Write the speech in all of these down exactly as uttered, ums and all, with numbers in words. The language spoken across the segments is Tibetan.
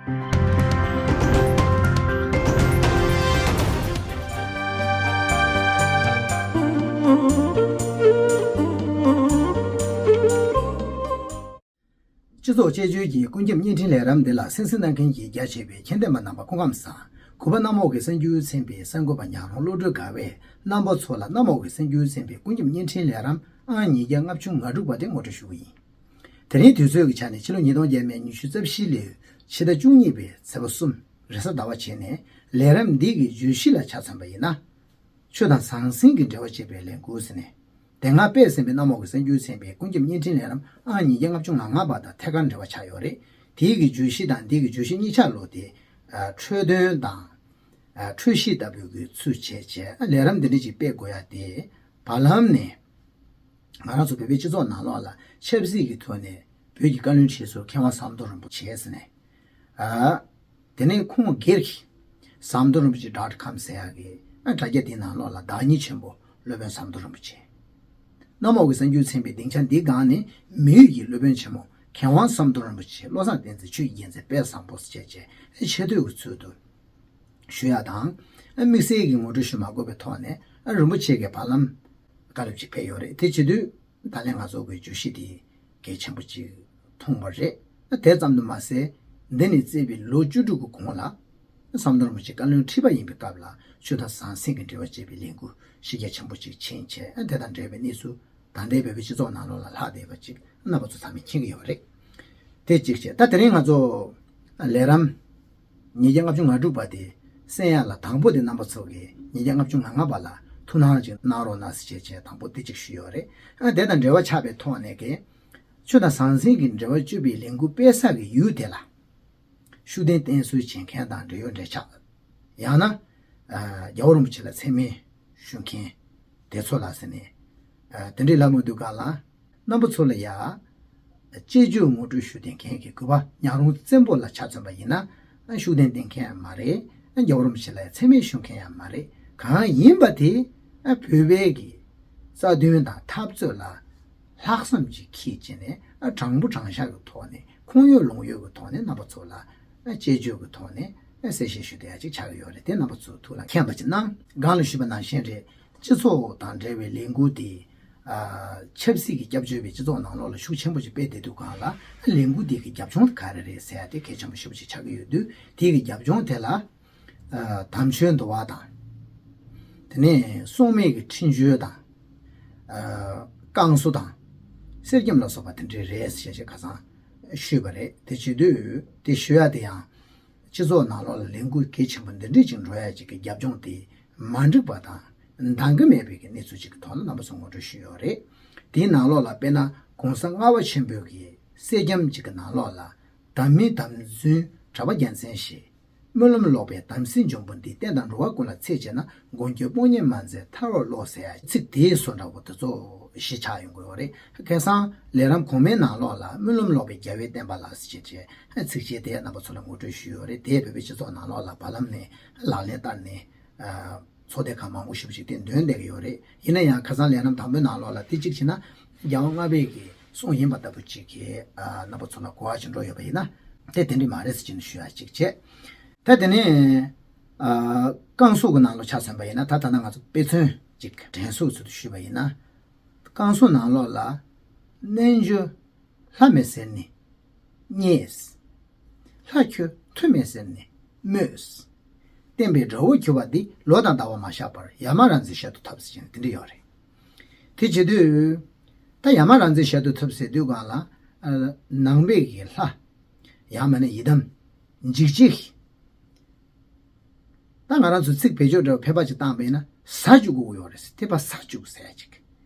སྤྱི་ཚོགས་དཔྱད་བརྗོད་ཀྱི་ཀུན་ཁྱབ་བརྙན་འཕྲིན་ལས་རིམ་འདི་ལ་གསན་གཟིགས་གནང་མཁན་གྱི་རྒྱ་ཆེ་བའི་མཁྱེན་ལྡན་པ་རྣམ་པ་སྐུ་ཁམས་བཟང་། གུས་པ་གནམ་འོག་གི་གསར་འགྱུར་ཚན་པའི་གསར་འགོད་པ་ཉག་རོང་བློ་གྲོས་དགའ་བས་རྣམ་པ་ཚོ་ལ་གནམ་འོག་གི་གསར་འགྱུར་ཚན་པའི་ཀུན་ཁྱབ་བརྙན་འཕྲིན་ལས་རིམ་ཨང་ཉིས་བརྒྱ་ལྔ་བཅུ་ང་དྲུག་པ་དེ་ངོ་སྤྲོད་ཞུ་གི་ཡིན། དེ་རིང་དུས་ཚོད་ཀྱི་ཆ་ནས་ཕྱི་ལོ་ཉིས་སྟོང་བརྒྱ་མེད་ཉི་ཤུ་རྩ་བཞི་ལོའི་ཕྱི་ཟླ་བཅུ་གཉིས་པའི་ཚེས་པ་གསུམ་རེས་གཟའ་ཟླ་བ་བྱས་ནས་ལས་རིམ་འདི་གི་བརྗོད་གཞི་ལ་ཆ་མཚོན་པ་ཡིན་ན། ཆོས་དང་ཟང་ཟིང་གི་འབྲེལ་བ་བཅད་པའི་ལས་འགུལ་ཟེར་ནས། དེ་སྔ་སྤེལ་ཟིན་པའི་གནམ་འོག་གི་གསར་འགྱུར་ཚན་པའི་ཀུན་ཁྱབ་བརྙན་འཕྲིན་ལས་རིམ་ཨང་ཉིས་བརྒྱ་ལྔ་བཅུ་ང་ལྔ་པ་དང་ཐད་ཀར་འབྲེལ་བ་ཆགས་ཡོད་རེད། དེའི་གི་བརྗོད་གཞི་དང་འདི་གི་བརྗོད་གཞི་གཉིས་ཆ་ལོ་དེ། ཨ། འཕྲོས་དོན་དང་། ཨ། འཕྲོས་གཞི་ལྟ་བུའི་གི་ཚུལ་བྱས་བྱས་ལས་རིམ་འདི་འདྲ་ཅིག་སྤེལ་དགོས་ཡ་དེ། བར་ལམ་ནས། ང་རང་ཚོ་བོད་པའི་སྤྱི་ཚོགས་ནང་ལོགས་ལ་ཆབ་སྲིད་ཀྱི་ཐོག་ནས་བོད་ཀྱི་བཀའ་བློན་ཁྲི་ཟུར་མཁས་དབང་ཟམ་གདོང་རིན་པོ་ཆེ་ཟེར་ནས། ཨ། དེ་ནས་ཁོང་སྒེར་གྱི་ཟམ་གདོང་རིན་པོ་ཆེ་ཌོཊ་ཀོམ་ཟེར་ཡག་གི་ཨ་དྲ་རྒྱ་དེའི་ནང་ལོགས་ལ་བདག་ཉིད་ཆེན་པོ་སློབ་དཔོན་ཟམ་གདོང་རིན་པོ་ཆེ། གནམ་འོག་གི་གསར་འགྱུར་ཚན་པའི་སྡིངས་ཆ་འདིའི་སྒང་ནས་མི་ཡུལ་གྱི་སློབ་དཔོན་ཆེན་མོ་མཁས་དབང་ཟམ་གདོང་རིན་པོ་ཆེ་བློ་བཟང་བསྟན་འཛིན་ཆོས་ཀྱི་རྒྱལ་མཚན་དཔལ་བཟང་པོ་ཟེར་བྱས་བྱས་ཆེ་བསྟོད་ཀྱི་ཚུལ་དུ་ཞུ་ཡག་དང་། དམིགས་བསལ་གྱི་ངོ་སྤྲོད་ཞུ་མ་དགོས་པའི་ཐོག་ནས་རིན་པོ་ཆེ་གིས་བར་ལམ་བཀའ་སློབ་ཅིག་ཕེབས་ཡོད་རེད། དེ་བྱེད་དུས་ད་ལན་ང་ཚོ་གི་བརྗོད་གཞི་དེ་གལ་ཆེན་པོ་ཅིག་མཐོང་བ་རེད། དེ་ཙམ་དུ་མ་ཟད་འདི་ནས་བརྩིས་པའི་ལོ་བཅུ་དྲུག་གི་གོང་ལ་ཟམ་གདོང་རིན་པོ་ཆེ་བཀའ་བློན་ཁྲི་པ་ཡིན་པའི་སྐབས་ལ་ཆོས་དང་ཟང་ཟིང་གི་འབྲེལ་བ་བཅད་པའི་ལས་འགུལ་གཞི་རྒྱ་ཆེན་པོ་ཅིག་ཕྱིན་བྱས། དེ་དང་འབྲེལ་བའི་གནས་ཚུལ་ད་ལྟའི་བོད་པའི་སྤྱི་ཚོགས་ནང་ལོགས་ལ་ལྷག་བསྡད་པ་ཅིག་རྣམ་པ་ཚོ་ཚང་མས་མཁྱེན་གྱི་ཡོད་རེད། དེ་གཅིག་བྱས། ད་དེ་རིང་ང་ཚོ་ལས་རིམ་ཉིས་བརྒྱ་ལྔ་བཅུ་ང་དྲུག་པ་དེ་གསན་ཡག་ལ་དང་པོ་དེ་རྣམ་པ་ཚོ་གིས་ཉིས་བརྒྱ་ལྔ་བཅུ་ང་ལྔ་པ་ལ་ཐུགས་སྣང་ཅིག་གནང་རོགས་གནང་ཟེར་བྱས་བྱས་དང་པོ་དེ་གཅིག་ཞུས་ཡོད་རེད། ཨ། དེ་དང་འབྲེལ་བ་ཆགས་པའི་ཐོག་ནས་ཀྱི་ཆོས་དང་ཟང་ཟིང་གི་འབྲེལ་བ་གཅོད་པའི་ལས་འགུལ་སྤེལ་ས་གི་ཡུལ་དེ་ལ་ཤུགས་ལྡན་བསྟེན་གསོལ་བྱེད་མཁན་དང་འབྲེལ་ཡོད་འབྲེལ་ཆགས། ཡང་ན། ཨ། རྒྱལ་བ་རིན་པོ་ཆེ་ལ་མཚན་སྨད་ཞུ་མཁན་དེ་ཚོ་ལ་ཟེར་ནས། ཨ། དེ་འདྲའི་ལབ་མི་འདུག་ག་ལ། རྣམ་པ་ཚོ་ལ་ཡ། དཔྱད་བརྗོད་ངོ་སྤྲོད་ཞུ་བསྡད་མཁན་གྱི་གུས་པ་ཉག་རོང་བཙན་པོ་ལ་ཆ་མཚོན་པ་ཡིན་ན། ཤུགས་ལྡན་བསྟེན་མཁན་ཡང་མ་རེད། རྒྱལ་བ་རིན་པོ་ཆེ་ལ་ཡ་མཚན་སྨད་ཞུ་མཁན་ཡང་མ་རེད། གང་ཡིན་པ་དེ། ཨ། བོད་པའི་གི་རྩ་དོན་དང་འཐབ་རྩོད་ལ་ལྷག་བསམ་ཅིག་འཁྱེར་བྱས་ནས། ཨ། དྲང་པོ་དྲང་བཞག་གི་ཐོག་ནས་ཁུངས་ཡོད་ལུང་ཡོད་ཀྱི་ཐོག་ནས་རྣམ་པ་ཚོ་ལ། ཨ། དཔྱད་བརྗོད་ཀྱི་ཐོག་ནས། ཨ། གསལ་བཤད་ཞུ་བསྡད་ཡ་ཅིག་ཆགས་ཀྱི་ཡོད་རེད། དེ་རྣམ་པ་ཚོ་ཐུགས་ལ་མཁྱེན་པ་ཅིག་གནང་། སྒང་ལ་ཞུས་པ་ནང་བཞིན་རེད། སྤྱི་ཚོགས་དང་འབྲེལ་བའི་ལས་འགུལ་དེ། ཨ། ཆབ་སྲིད་ཀྱི་སྐྱབས་བཅོལ་བའི་སྤྱི་ཚོགས་ནང་ལོགས་ལ་ཤུགས་ཆེན་པོ་ཞིག་སྤེལ་བསྡད་དུས་སྒང་ལ། ལས་འགུལ་དེ་གི་རྒྱབ་ལྗོངས་དེ་ག་རེ་རེད་ཟེར་ཡ་དེ་གལ་ཆེན་པོ་ཞེ་པོ་ཅིག་ཆགས་ཀྱི་ཡོད་དུས། དེ་གི་རྒྱབ་ལྗོངས་དེ་ལ། ཨ། དམ་ཆོས་འདུལ་བ་དང་། དེ་ནས་སྲུང་མའི་གི་འཕྲིན་བཅོལ་དང་། ཨ། བསྐང་གསོ་དང་། གསེར་སྐྱེམས་ལ་སོགས་པ་དེ་འདྲའི་རེད་ཟེར་བྱས་ཁ་སང་ཞུས་པ་རེད། དེ་བྱེད་དུས་དེ་ཞུ་ཡ་དེ་ཡང་། སྤྱི་ཚོགས་ནང་ལོགས་ལ་ལས་འགུལ་གལ་ཆེན་པོ་འདི་འདྲས་ཅིག་འགྲོ་ཡ་ཅིག་གི་རྒྱབ་ལྗོངས་དེ་མ་འགྲིག་པ་དང་འདང་གི་མེད་པའི་གི་གནས་ཚུལ་ཅིག་གི་ཐོག་ལ་རྣམ་པ་ཚོར་ངོ་སྤྲོད་ཞུས་ཡོད་རེད། དེའི་ནང་ལོགས་ལ་དཔེར་ན་གོང་ས་ལྔ་པ་ཆེན་པོའི་གི་གསེར་སྐྱེམས་ཅིག་གི་ནང་ལོགས་ལ། དམ་མི་དམ་རྫུན་གྲྭ་པ་རྒྱལ་མཚན་ཞེས། སྨོན་ལམ་ལོག་པའི་དམ་སྲི་འབྱུང་པོ་འདི། བསྟན་དང་འགྲོ་བ་ཀུན་ལ་འཚེ་བྱེད་ན། མགོན་ཁྱོད་དཔུང་གཉེན་མ་མཛད་ཐར་བར་ལོག་ཟེར་ཡ་ཚིག་དེའི་བཟོ་འདྲ་བོ་དེ་ཚོ་གཞི་ཆགས་ཡོང་གི་ཡོད་རེད། ཁ་སང་ལས་རིམ་གོང་མའི་ནང་ལོགས་ལ་སྨོན་ལམ་ལོག་པའི་རྒྱལ་བའི་བསྟན་པ་ལ་ཟེར་བྱས་བྱས་ཚིགས་བཅད་དེ་རྣམ་པ་ཚོ་ལ་ངོ་སྤྲོད་ཞུས་ཡོད་རེད། དེ་བོད་པའི་སྤྱི་ཚོགས་ནང་ལོགས་ལ་བར་ལམ་ནས་ལག་ལེན་བསྟར་ནས། ཨ། ཚོགས་སྡེ་ཁག་མང་པོ་ཞེ་པོ་ཅིག་དེ་འདོན་བསྡད་ཀྱི་ཡོད་རེད། ཡིན་ན་ཡང་ཁ་སང་ལས་རིམ་དང་པོའི་ནང་ལོགས་ལ་དེ་གཅིག་བྱས་ན་རྒྱལ་བ་ལྔ་པའི་གི་གསུང་ཡིན་པ་ལྟ་བུ་ཅིག་གིས། ཨ། རྣམ་པ་ཚོ་ལ་གོ་བ་ཅིག་འགྲོ་ཡོད་པ་ཡིན་ན། དེ་དེ་འདྲ་མ་རེད་ཟེར་གྱིན་ཞུ་ཡ་ཅིག་བྱས། ད་དེ་ནས། ཨ། བསྐང་གསོ་གི་ནང་ལོགས་ཆ་མཚོན་པ་ཡིན་ན། ད་ད་ལྟ་ང་ཚོ་དཔེ་མཚོན་ཅིག་དྲན་གསོ་ཚུལ་དུ་ཞུས་པ་ཡིན་ན། བསྐང་གསོ་ནང་ལོགས་ལ། རྣལ་འབྱོར་ལྷ་མི་ཟེར་ནི་རྙེད། ལྷ་ཁྱོད་ཐུབ་མི་ཟེར་ནི་སྨོད། བསྟན་པའི་དགྲ་བོ་གྱུར་པ་འདི། ལོ་དང་ཟླ་བ་མ་བཞག་པར། ཡ་མ་ར་མཛེས་ཞལ་དུ་ཐོབ་ཟེར་གྱིན་དེ་འདྲ་ཡོད་རེད། དེ་བྱེད་དུས། ད་ཡ་མ་ར་མཛེས་ཞལ་དུ་ཐོབ་ཟེར་དུས་སྒང་ལ། ཨ། ནང་པའི་གི་ལྷ། ཡང་མིན་ན་ཡི་དམ། འཇིགས་བྱེད། ད་ང་རང་ཚོ་ཚིག་བེད་སྤྱོད་འདྲ་བོ་ཕལ་པ་ཅིག་བཏང་བ་ཡིན་ན་ཟ་བཅུག་དགོས་ཀྱི་ཡོད་རེད་ཟེར། དེ་ཕར་ཟ་བཅུག་ཟེར་ཡ་ཅིག་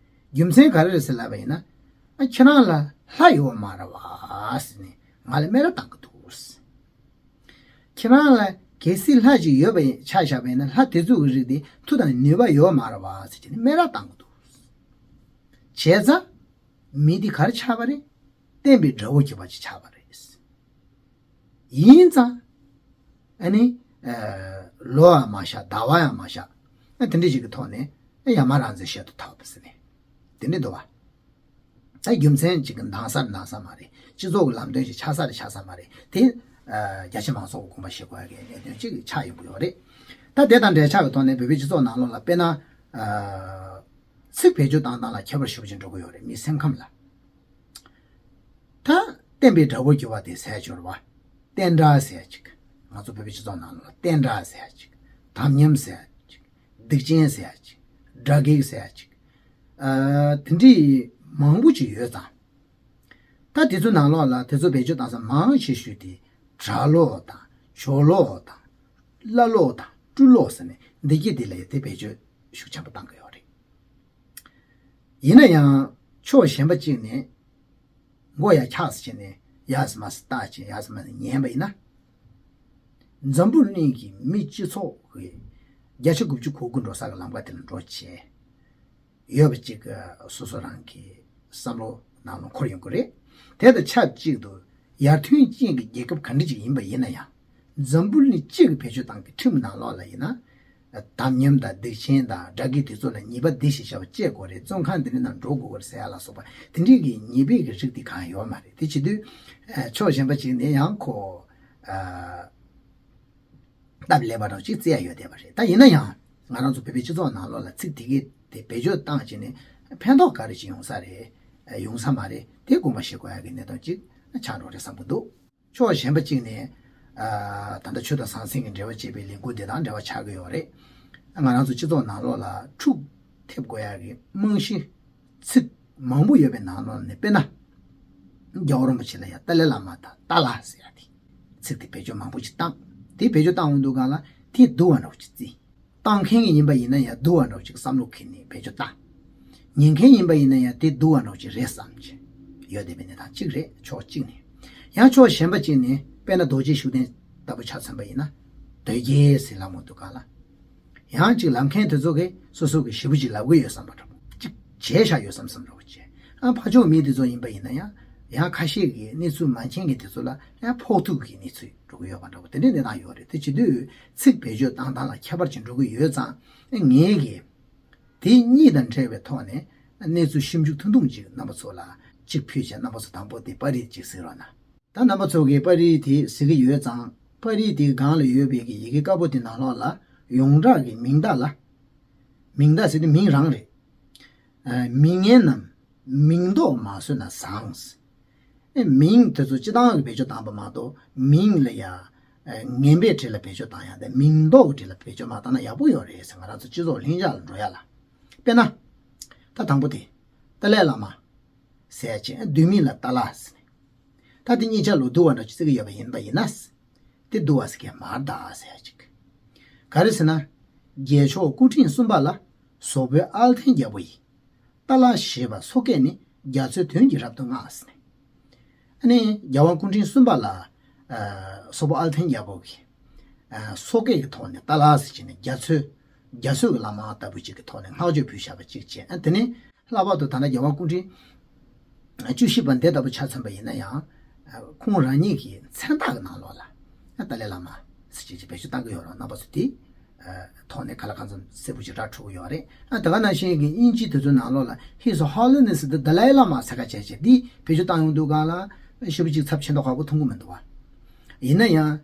རྒྱུ་མཚན་ག་རེ་རེད་ཟེར་ལབ་པ་ཡིན་ན། ཨ། ཁྱེད་རང་ལ་ལྷ་ཡོད་མ་རེད་བ་ཟེར་ནས་ང་ལ་སྨད་ར་བཏང་གི་འདུག་ཟེར། ཁྱེད་རང་ལ་གལ་སྲིད་ལྷ་ཅིག་ཡོད་པ་ཡིན་ཆ་བཞག་པ་ཡིན་ན། ལྷ་དེ་ཚོ་གི་རིགས་དེ་མཐུ་དང་ནུས་པ་ཡོད་མ་རེད་བ་ཟེར་བྱས་ནས་སྨད་ར་བཏང་གི་འདུག་ཟེར། བྱས་ཙང་མི་འདི་ག་རེ་ཆགས་པ་རེད། བསྟན་པའི་དགྲ་བོ་གྱུར་པ་ཅིག་ཆགས་པ་རེད། ཡིན་ཙང་། ཨ་ནི། ཨ། ལོ་ཡང་མ་བཞག་ཟླ་བ་ཡང་མ་བཞག་ཨ། དེ་འདྲ་ཞིག་གི་ཐོག་ནས། ཨ། ཡ་མ་ར་མཛེས་ཞལ་དུ་ཐོབ་ཟེར་ནས། དེ་འདྲ་འདུག་བ། ད་རྒྱུ་མཚན་ཅིག་གི་འདང་ས་རེད་འདང་ས་མ་རེད། སྤྱི་ཚོགས་ཀྱི་ལམ་སྟོན་ཞིག་ཆགས་ས་རེད་ཆགས་ས་མ་རེད། དེ་ རྒྱ་ཆེ་མང་ཚོགས་ཀྱི་དགོངས་པ་བཞེས་དགོས་ཡ་གི་གནད་དོན་གཅིག་ཆགས་ཡོང་གི་ཡོད་རེད། ད་དེ་དང་འབྲེལ་ཆགས་ཀྱི་ཐོག་ནས་བོད་པའི་སྤྱི་ཚོགས་ནང་ལོགས་ལ་དཔེར་ན། ཚིག་བེད་སྤྱོད་བཏང་སྟངས་ལ་ཁྱད་པར་ཞེ་པོ་ཅིག་འགྲོ་གི་ཡོད་རེད། མིའི་སེམས་ཁམས་ལ། ད་བསྟན་པའི་དགྲ་བོར་གྱུར་པ་དེ་ཟེར་ཡ་ཅིག་ཡོད་རེད་བ། བསྟན་དགྲ་ཟེར་ཡ་ཅིག་ང་ཚོ་བོད་པའི་སྤྱི་ཚོགས་ནང་ལ་བསྟན་དགྲ་ཟེར་ཡ་ཅིག་དམ་ཉམས་ཟེར་ཡ་ཅིག་སྡིག་ཅན་ཟེར་ཡ་ཅིག་དགྲ་བགེགས་ཟེར་ཡ་ཅིག་ཨ། དེ་འདྲའི་མང་པོ་ཅིག་ཡོད་ཙང་། ད་དེ་ཚོའི་ནང་ལོགས་ལ་དེ་ཚོ་བེད་སྤྱོད་བཏང་ས་མང་ཆེ་ཤོས་དེ་གྲྭ་ལོག་དང་ཇོ་ལོག་དང་བླ་ལོག་དང་སྤྲུལ་ལོག་ཟེར་ནས་འདི་གྱད་དེ་ལ་ཡ་དེ་བེད་སྤྱོད་ཤུགས་ཆེན་པོ་བཏང་གི་ཡོད་རེད། ཡིན་ན་ཡང་ཕྱོགས་གཞན་པ་གཅིག་ནས་མགོ་ཡར་འཁྱག་ས་བྱས་ནས་ཡར་སོང་མར་སོང་བལྟས་བྱས་ཡར་སོང་མར་སོང་ཉན་པ་ཡིན་ན། འཛམ་བུ་གླིང་གི་མི་སྤྱི་ཚོགས་ཀྱི་བརྒྱ་ཆ་དགུ་བཅུ་གོ་དགུ་འགྲོ་ས་གི་ལམ་ཁ་དེ་ལ་འགྲོ་བྱས། ཡོད་པ་གཅིག་སོ་སོ་རང་གི་བསམ་བློ་ནང་ལ་འཁོར་ཡོང་གི་རེད། དེ་དང་ཆབས་ཅིག་ཏུ་ཡར་ཐོན་ཅན་གྱི་རྒྱལ་ཁབ་ག་འདྲ་ཅིག་ཡིན་པ་ཡིན་ན་ཡང་། འཛམ་བུ་གླིང་སྤྱི་གི་བེད་སྤྱོད་སྟངས་ཀྱི་ཁྲིམས་ནང་ལོགས་ལ་ཡིན་ན། དམ་ཉམས་དང་སྡིག་ཆེན་དང་དགྲ་བགེགས་དེ་ཚོ་ལ་ཉེས་པ་འདི་ཞིག་བྱ་བ་བཅད་དགོས་རེད། བཙོན་ཁང་འདི་འདྲ་ནང་འགྲོ་དགོས་རེད་ཟེར་ཡ་ལ་སོགས་པ་དེ་འདྲའི་གི་ཉེས་པའི་གི་རིགས་དེ་གང་ཡོད་མ་རེད། དེ་བྱེད་དུས་ཕྱོགས་གཞན་པ་ཅིག་ནས་ཡང་ཁོ། སྟབས་ལེགས་པ་འདྲ་ཅིག་བརྩི་ཡ་ཡོད་བསྡད་པ་རེད། ད་ཡིན་ན་ཡང་ང་རང་ཚོ་བོད་པའི་སྤྱི་ཚོགས་ནང་ལོགས་ལ་ཚིག་དེ་གས་དེ་བེད་སྤྱོད་བཏང་བྱས་ནས་ཕན་ཐོགས་ག་རེ་ཅིག་ཡོང་ས་རེད། ཡོང་ས་མ་རེད། དེ་དགོངས་པ་བཞེས་དགོས་ཡ་གི་གནད་དོན་ཅིག་ཆགས་འགྲོ་རེད་བསམ་གྱི་འདུག་ཕྱོགས་གཞན་པ་གཅིག་ནས་ད་ལྟ་ཆོས་དང་ཟང་ཟིང་གི་འབྲེལ་བ་བཅད་པའི་ལས་འགུལ་འདི་དང་འབྲེལ་བ་ཆགས་ཀྱི་ཡོད་རེད། ང་རང་ཚོ་སྤྱི་ཚོགས་ནང་ལོགས་ལ་འཁྲུག་ཐེབས་དགོས་ཡ་གི་རྨང་གཞི། ཚིག་མང་པོ་ཡོད་པའི་ནང་ལོགས་ནས་དཔེར་ན། རྒྱལ་བ་རིན་པོ་ཆེ་ལ་ཡང་ཏཱ་ལའི་བླ་མ་དང་ཏཱ་ལ་ཟེར་ཡ་དེ། ཚིག་དེ་བེད་སྤྱོད་མང་པོ་ཅིག་བཏང་། དེ་བེད་སྤྱོད་བཏང་འོང་དུས་སྒང་ལ་དེ་སྡུག་པ་འདྲ་བོ་ཅིག་བརྩི། བཏང་མཁན་གྱི་ཡིན་པ་ཡིན་ན་ཡང་སྡུག་པ་འདྲ་བོ་ཅིག་བསམ་བློ་འཁྱེར་ནས་བེད་སྤྱོད་བཏང་། ཉན་མཁན་ཡིན་པ་ཡིན་ན་ཡང་དེ་སྡུག་པ་འདྲ་བོ་ཅིག་རེད་བསམ་གྱི་ཡོད་བསྡད་པའི་གནས་སྟངས་གཅིག་རེད། ཕྱོགས་གཅིག་ནས། ཡང་ཕྱོགས་གཞན་པ་གཅིག་ནས་དཔེར་ན་རྡོ་རྗེ་ཤུགས་ལྡན་ལྟ་བུ་ཆ་མཚོན་པ་ཡིན་ན། དོལ་རྒྱལ་ཟེར་ལབ་འོང་དུས་སྒང་ལ། ཡང་ཅིག་ལབ་མཁན་དེ་ཚོ་གིས་སོ་སོ་གིས་ཞེ་པོ་ཅིག་ལབ་གི་ཡོད་བསམ་པ་འདྲ་པོ། ཅིག་བྱས་བཞག་ཡོད་བསམ་བསམ་འདྲ་པོ་བྱས། ཨ་ཕར་ཕྱོགས་མི་དེ་ཚོ་ཡིན་པ་ཡིན་ན་ཡང་། ཡང་ཁ་ཤས་ཀྱིས་གནས་ཚུལ་མ་མཁྱེན་མཁན་དེ་ཚོ་ལ་ཡང་ཕོག་ཐུག་གི་གནས་ཚུལ་འགྲོ་གི་ཡོད་པ་འདྲ་པོ་དེ་འདྲའི་གནས་སྟངས་ཡོད་རེད། དེ་བྱེད་དུས་ཚིག་བེད་སྤྱོད་བཏང་སྟངས་ལ་ཁྱད་པར་ཅིག་འགྲོ་གི་ཡོད་ཙང་། ངས་ཀྱིས་དེ་གཉིས་དང་འབྲེལ་བའི་ཐོག་ནས་གནས་ཚུལ་ཞིབ་འཇུག་ཐུང་ཐུང་ཅིག་རྣམ་པ་ཚོ་ལ་ཅིག་ཕུལ་བྱས། རྣམ་པ་ཚོ་དང་པོ་དེ་པར་རིས་ཅིག་གཟིགས་རོགས་གནང་། ད་རྣམ་པ་ཚོ་གིས་པར་རིས་དེ་གཟིགས་ཀྱི་ཡོད་ཙང་། པར་རིས་དེའི་སྒང་ལ་ཡོད་པའི་གི་ཡི་གེ་དཀར་པོ་དེ་ནང་ལོགས་ལ་ཡོངས་གྲགས་ཀྱི་མིང་བརྡ་ལ། མིང་བརྡ་ཟེར་དུས་མིང་རང་རེད། ཨ། མིང་ངན་ནམ་མིང་འདོགས་མ་བཟོས་ན་བཟང་། ཨེ། མིང་དེ་ཚོ་སྤྱི་བཏང་གི་བེད་སྤྱོད་བཏང་པ་མ་གཏོགས་མིང་ལ་ཡ། ཨེ། ངན་པའི་གྲས་ལ་བེད་སྤྱོད་བཏང་ཡ་དེ་མིང་འདོགས་ཀྱི་གྲས་ལ་བེད་སྤྱོད་མ་བཏང་ན་ཡག་པོ་ཡོད་རེད་ཟེར། ང་རང་ཚོ་སྤྱི་ཚོགས་ལྷིང་འཇགས་ལ་འགྲོ་ཡ་ལ། དཔེར་ན། ད་དང་པོ་དེ། ཏཱ་ལའི་བླ་མ། ཟེར་ཡ་ཅིག་བསྡུས་མིང་ལ་ཏཱ་ལ་ཟེར་ནས། ད་དེ་གཉིས་ཆ་ལོ་བསྡུ་བ་འདྲ་ཅིག་བརྩི་གི་ཡོད་པ་ཡིན་པ་ཡིན་ན། དེ་བསྡུ་བ་ཟེར་མཁན་མར་ད་ཟེར་ཡ་ཅིག་ག་རེ་ཟེར་ན། རྒྱལ་མཆོག་སྐུ་ཕྲེང་གསུམ་པ་ལ་སོག་པོའི་ཨལ་ཐན་རྒྱལ་པོ་ཡི། ཏཱ་ལ་ཞེས་པ་སོག་སྐད་ནི་རྒྱ་མཚོའི་དོན་གྱི་རབ་ཏུ་བསྔགས་ཟེར་ནས། ཨ་ནི་རྒྱལ་དབང་སྐུ་ཕྲེང་གསུམ་པ་ལ། ཨ། སོག་པོ་ཨལ་ཐན་རྒྱལ་པོ་གིས། ཨ། སོག་སྐད་ཀྱི་ཐོག་ནས་ཏཱ་ལ་ཟེར་བྱས་ནས་རྒྱ་མཚོའི། རྒྱ་མཚོའི་གི་ལམ་ལྟ་བུ་ཅིག་གི་ཐོག་ནས་བསྔགས་བརྗོད་ཕུལ་བཞག་པ་ཅིག་བྱས། ཨ། དེ་ནས་ལྷག་པར་དུ་ད་ལྟ་རྒྱལ་དབང་སྐུ་ཕྲེང་བཅུ་བཞི་པ་འདི་ལྟ་བུ་ཆ་མཚོན་པ་ཡིན་ན་ཡང་། ཁོང་རང་ཉིད་ཀྱི་མཚན་རྟགས་ཀྱི་ནང་ལོགས་ལ། ཨ། ཏཱ་ལའི་བླ་མ་ཟེར་བྱས་ཅིག་བེད་སྤྱོད་བཏང་གི་ཡོད་རེད། རྣམ་པ་ཚོ་དེ། ཨ། ཐོག་ནས་ག་ལ་གང་འཚམ་གསལ་པོ་ཅིག་ར་འཕྲོད་ཀྱི་ཡོད་རེད། ཨ། དེ་ག་ནང་བཞིན་གྱི་དབྱིན་ཇིའི་དེ་ཚོའི་ནང་ལོགས་ལ་His Holiness the Dalai Lama ཟེར་ཁ་བྱས་བྱས་འདི་བེད་སྤྱོད་བཏང་ཡོང་དུས་སྒང་ལ་ཞེ་པོ་ཅིག་ཚབས་ཆེ་མདོག་ཁ་པོ་མཐོང་གི་མི་འདུག་བ། ཡིན་ན་ཡང་།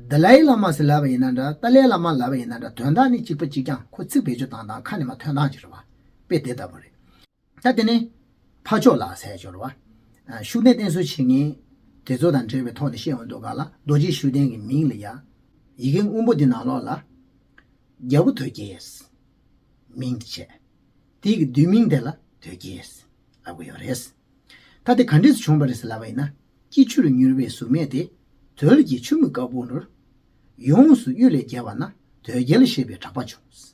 དཱ་ལའི་བླ་མ་ཟེར་ལབ་པ་ཡིན་ན་འདྲ། ཏཱ་ལའི་བླ་མ་ལབ་པ་ཡིན་ན་འདྲ། དོན་དག་ནི་གཅིག་པ་གཅིག་རྐྱང་། ཁོ་ཚིག་བེད་སྤྱོད་བཏང་སྟངས་ཁ་ནས་མར་ཐོན་སྟངས་ཅིག་རེད་བ། དཔེ་དེ་ལྟ་བུ་རེད། ད་དེ་ནས་ཕར་ཕྱོགས་ལ་ཟེར་ཡ་ཅིག་ཡོད་རེད་བ། ཨ། ཤུགས་ལྡན་བསྟེན་གསོལ་བྱེད་མཁན་དེ་ཚོ་དང་འབྲེལ་བའི་ཐོག་ནས་བཤད་ཡོང་དུས་སྒང་ལ་རྡོ་རྗེ་ཤུགས་ལྡན་གྱི་མིང་ལ་ཡ། ཡི་གེ་སྔོན་པོ་འདི་ནང་ལོགས་ལ། རྒྱལ་པོ་དོལ་རྒྱལ། མིང་དེ་བྱས། དེའི་གི་བསྡུས་མིང་དེ་ལ་དོལ་རྒྱལ་ལབ་གི་ཡོད་རེད། ད་དེ་ག་འདྲས་སུ་བྱུང་བ་རེད་ཟེར་ལབ་པ་ཡིན་ན། སྐྱིད་ཆུར་མྱུར་བའི་གཟུགས་མེད་དེ། དོལ་གྱི་ཆུ་མིག་དཀར་པོ་ནོར། ཡོངས་སུ་གཡུལ་ལས་རྒྱལ་བ་ན། དོལ་རྒྱལ་ཞེས་པའི་གྲགས་པ་བྱུང་།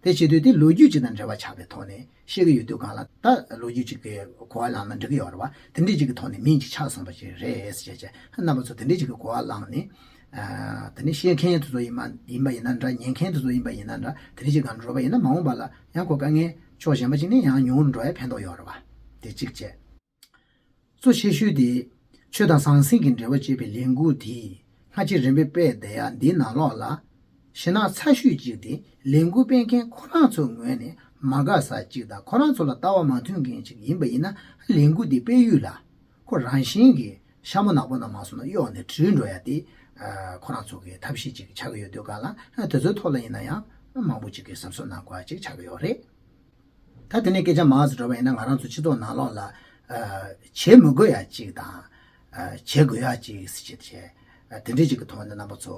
དེ་བྱེད་དུས་དེ་ལོ་རྒྱུས་ཅིག་དང་འབྲེལ་བ་ཆགས་པའི་ཐོག་ནས་བཤད་ཀྱི་ཡོད་དུས་སྒང་ལ། ད་ལོ་རྒྱུས་ཅིག་གི་གོ་བ་བླངས་ན་འགྲིག་གི་ཡོད་རེད་བ། དེ་འདྲས་ཅིག་གི་ཐོག་ནས་མིང་ཅིག་ཆགས་སོང་བ་ཅིག་རེད་ཟེར་བྱས། རྣམ་པ་ཚོ་དེ་འདྲས་ཅིག་གི་གོ་བ་བླངས་ནས། ཨ། དེ་ནས་བཤད་མཁན་དེ་ཚོ་ཡིན་མ་ཡིན་པ་ཡིན་ན་འདྲ། ཉན་མཁན་དེ་ཚོ་ཡིན་པ་ཡིན་ན་འདྲ། དེ་འདྲས་ཅིག་སྒང་འགྲོ་བ་ཡིན་ན་མ་འོངས་པ་ལ་ཡང་གོ་དཀའ་ངལ་ཕྱོགས་གཞན་པ་ཅིག་ནས་ཡང་ཉུང་རུ་འགྲོ་ཡ་ཕན་ཐོགས་ཡོད་རེད་བ། དེ་གཅིག་བྱས། གཙོ་ཆེ་ཤོས་དེ། ཆོས་དང་ཟང་ཟིང་གི་འབྲེལ་བ་བཅད་པའི་ལས་འགུལ་དེ་སྔ་ཕྱི་རིམ་པས་སྤེལ་བསྡད་ཡ་འདིའི་ནང་ལོགས་ལ། ཞེད་སྣང་ཚ་ཤོས་གཅིག་དེ་ལས་འགུལ་སྤེལ་མཁན་ཁོ་རང་ཚོའི་ངོས་ནས་མ་དགའ་ས་གཅིག་དང་། ཁོ་རང་ཚོ་ལ་ལྟ་བ་མ་མཐུན་མཁན་གཅིག་ཡིན་པ་ཡིན་ན། ལས་འགུལ་འདི་སྤེལ་ཡུལ་ལ་ཁོ་རང་བཞིན་གྱིས་ ཤ་མོ་ནག་པོ་ནང་མ་སོང་ན་གཡོགས་ནས་དྲུལ་འགྲོ་ཡ་དེ། ཁོ་རང་ཚོ་གི་ཐབས་ཤེས་ཅིག་ཆགས་ཀྱི་ཡོད་དུས་གང་ལ་དེ་ཚོའི་ཐོག་ལ་ཡིན་ན་ཡང་མང་པོ་ཅིག་གིས་གཟབ་གཟབ་གནང་དགོས་ཡ་ཅིག་ཆགས་ཀྱི་ཡོད་རེད། ད་དེ་ནས་སྐད་ཆ་མང་ཙམ་འགྲོ་བ་ཡིན་ན་ང་རང་ཚོ་སྤྱི་ཚོགས་ནང་ལོགས་ལ་བྱེད་མི་དགོས་ཡ་ཅིག་དང་། བྱེད་དགོས་ཡ་ཅིག་ཟེར་བྱས་བྱས་དེ་འདྲའི་ཅིག་གི་ཐོག་ནས་རྣམ་པ་ཚོ་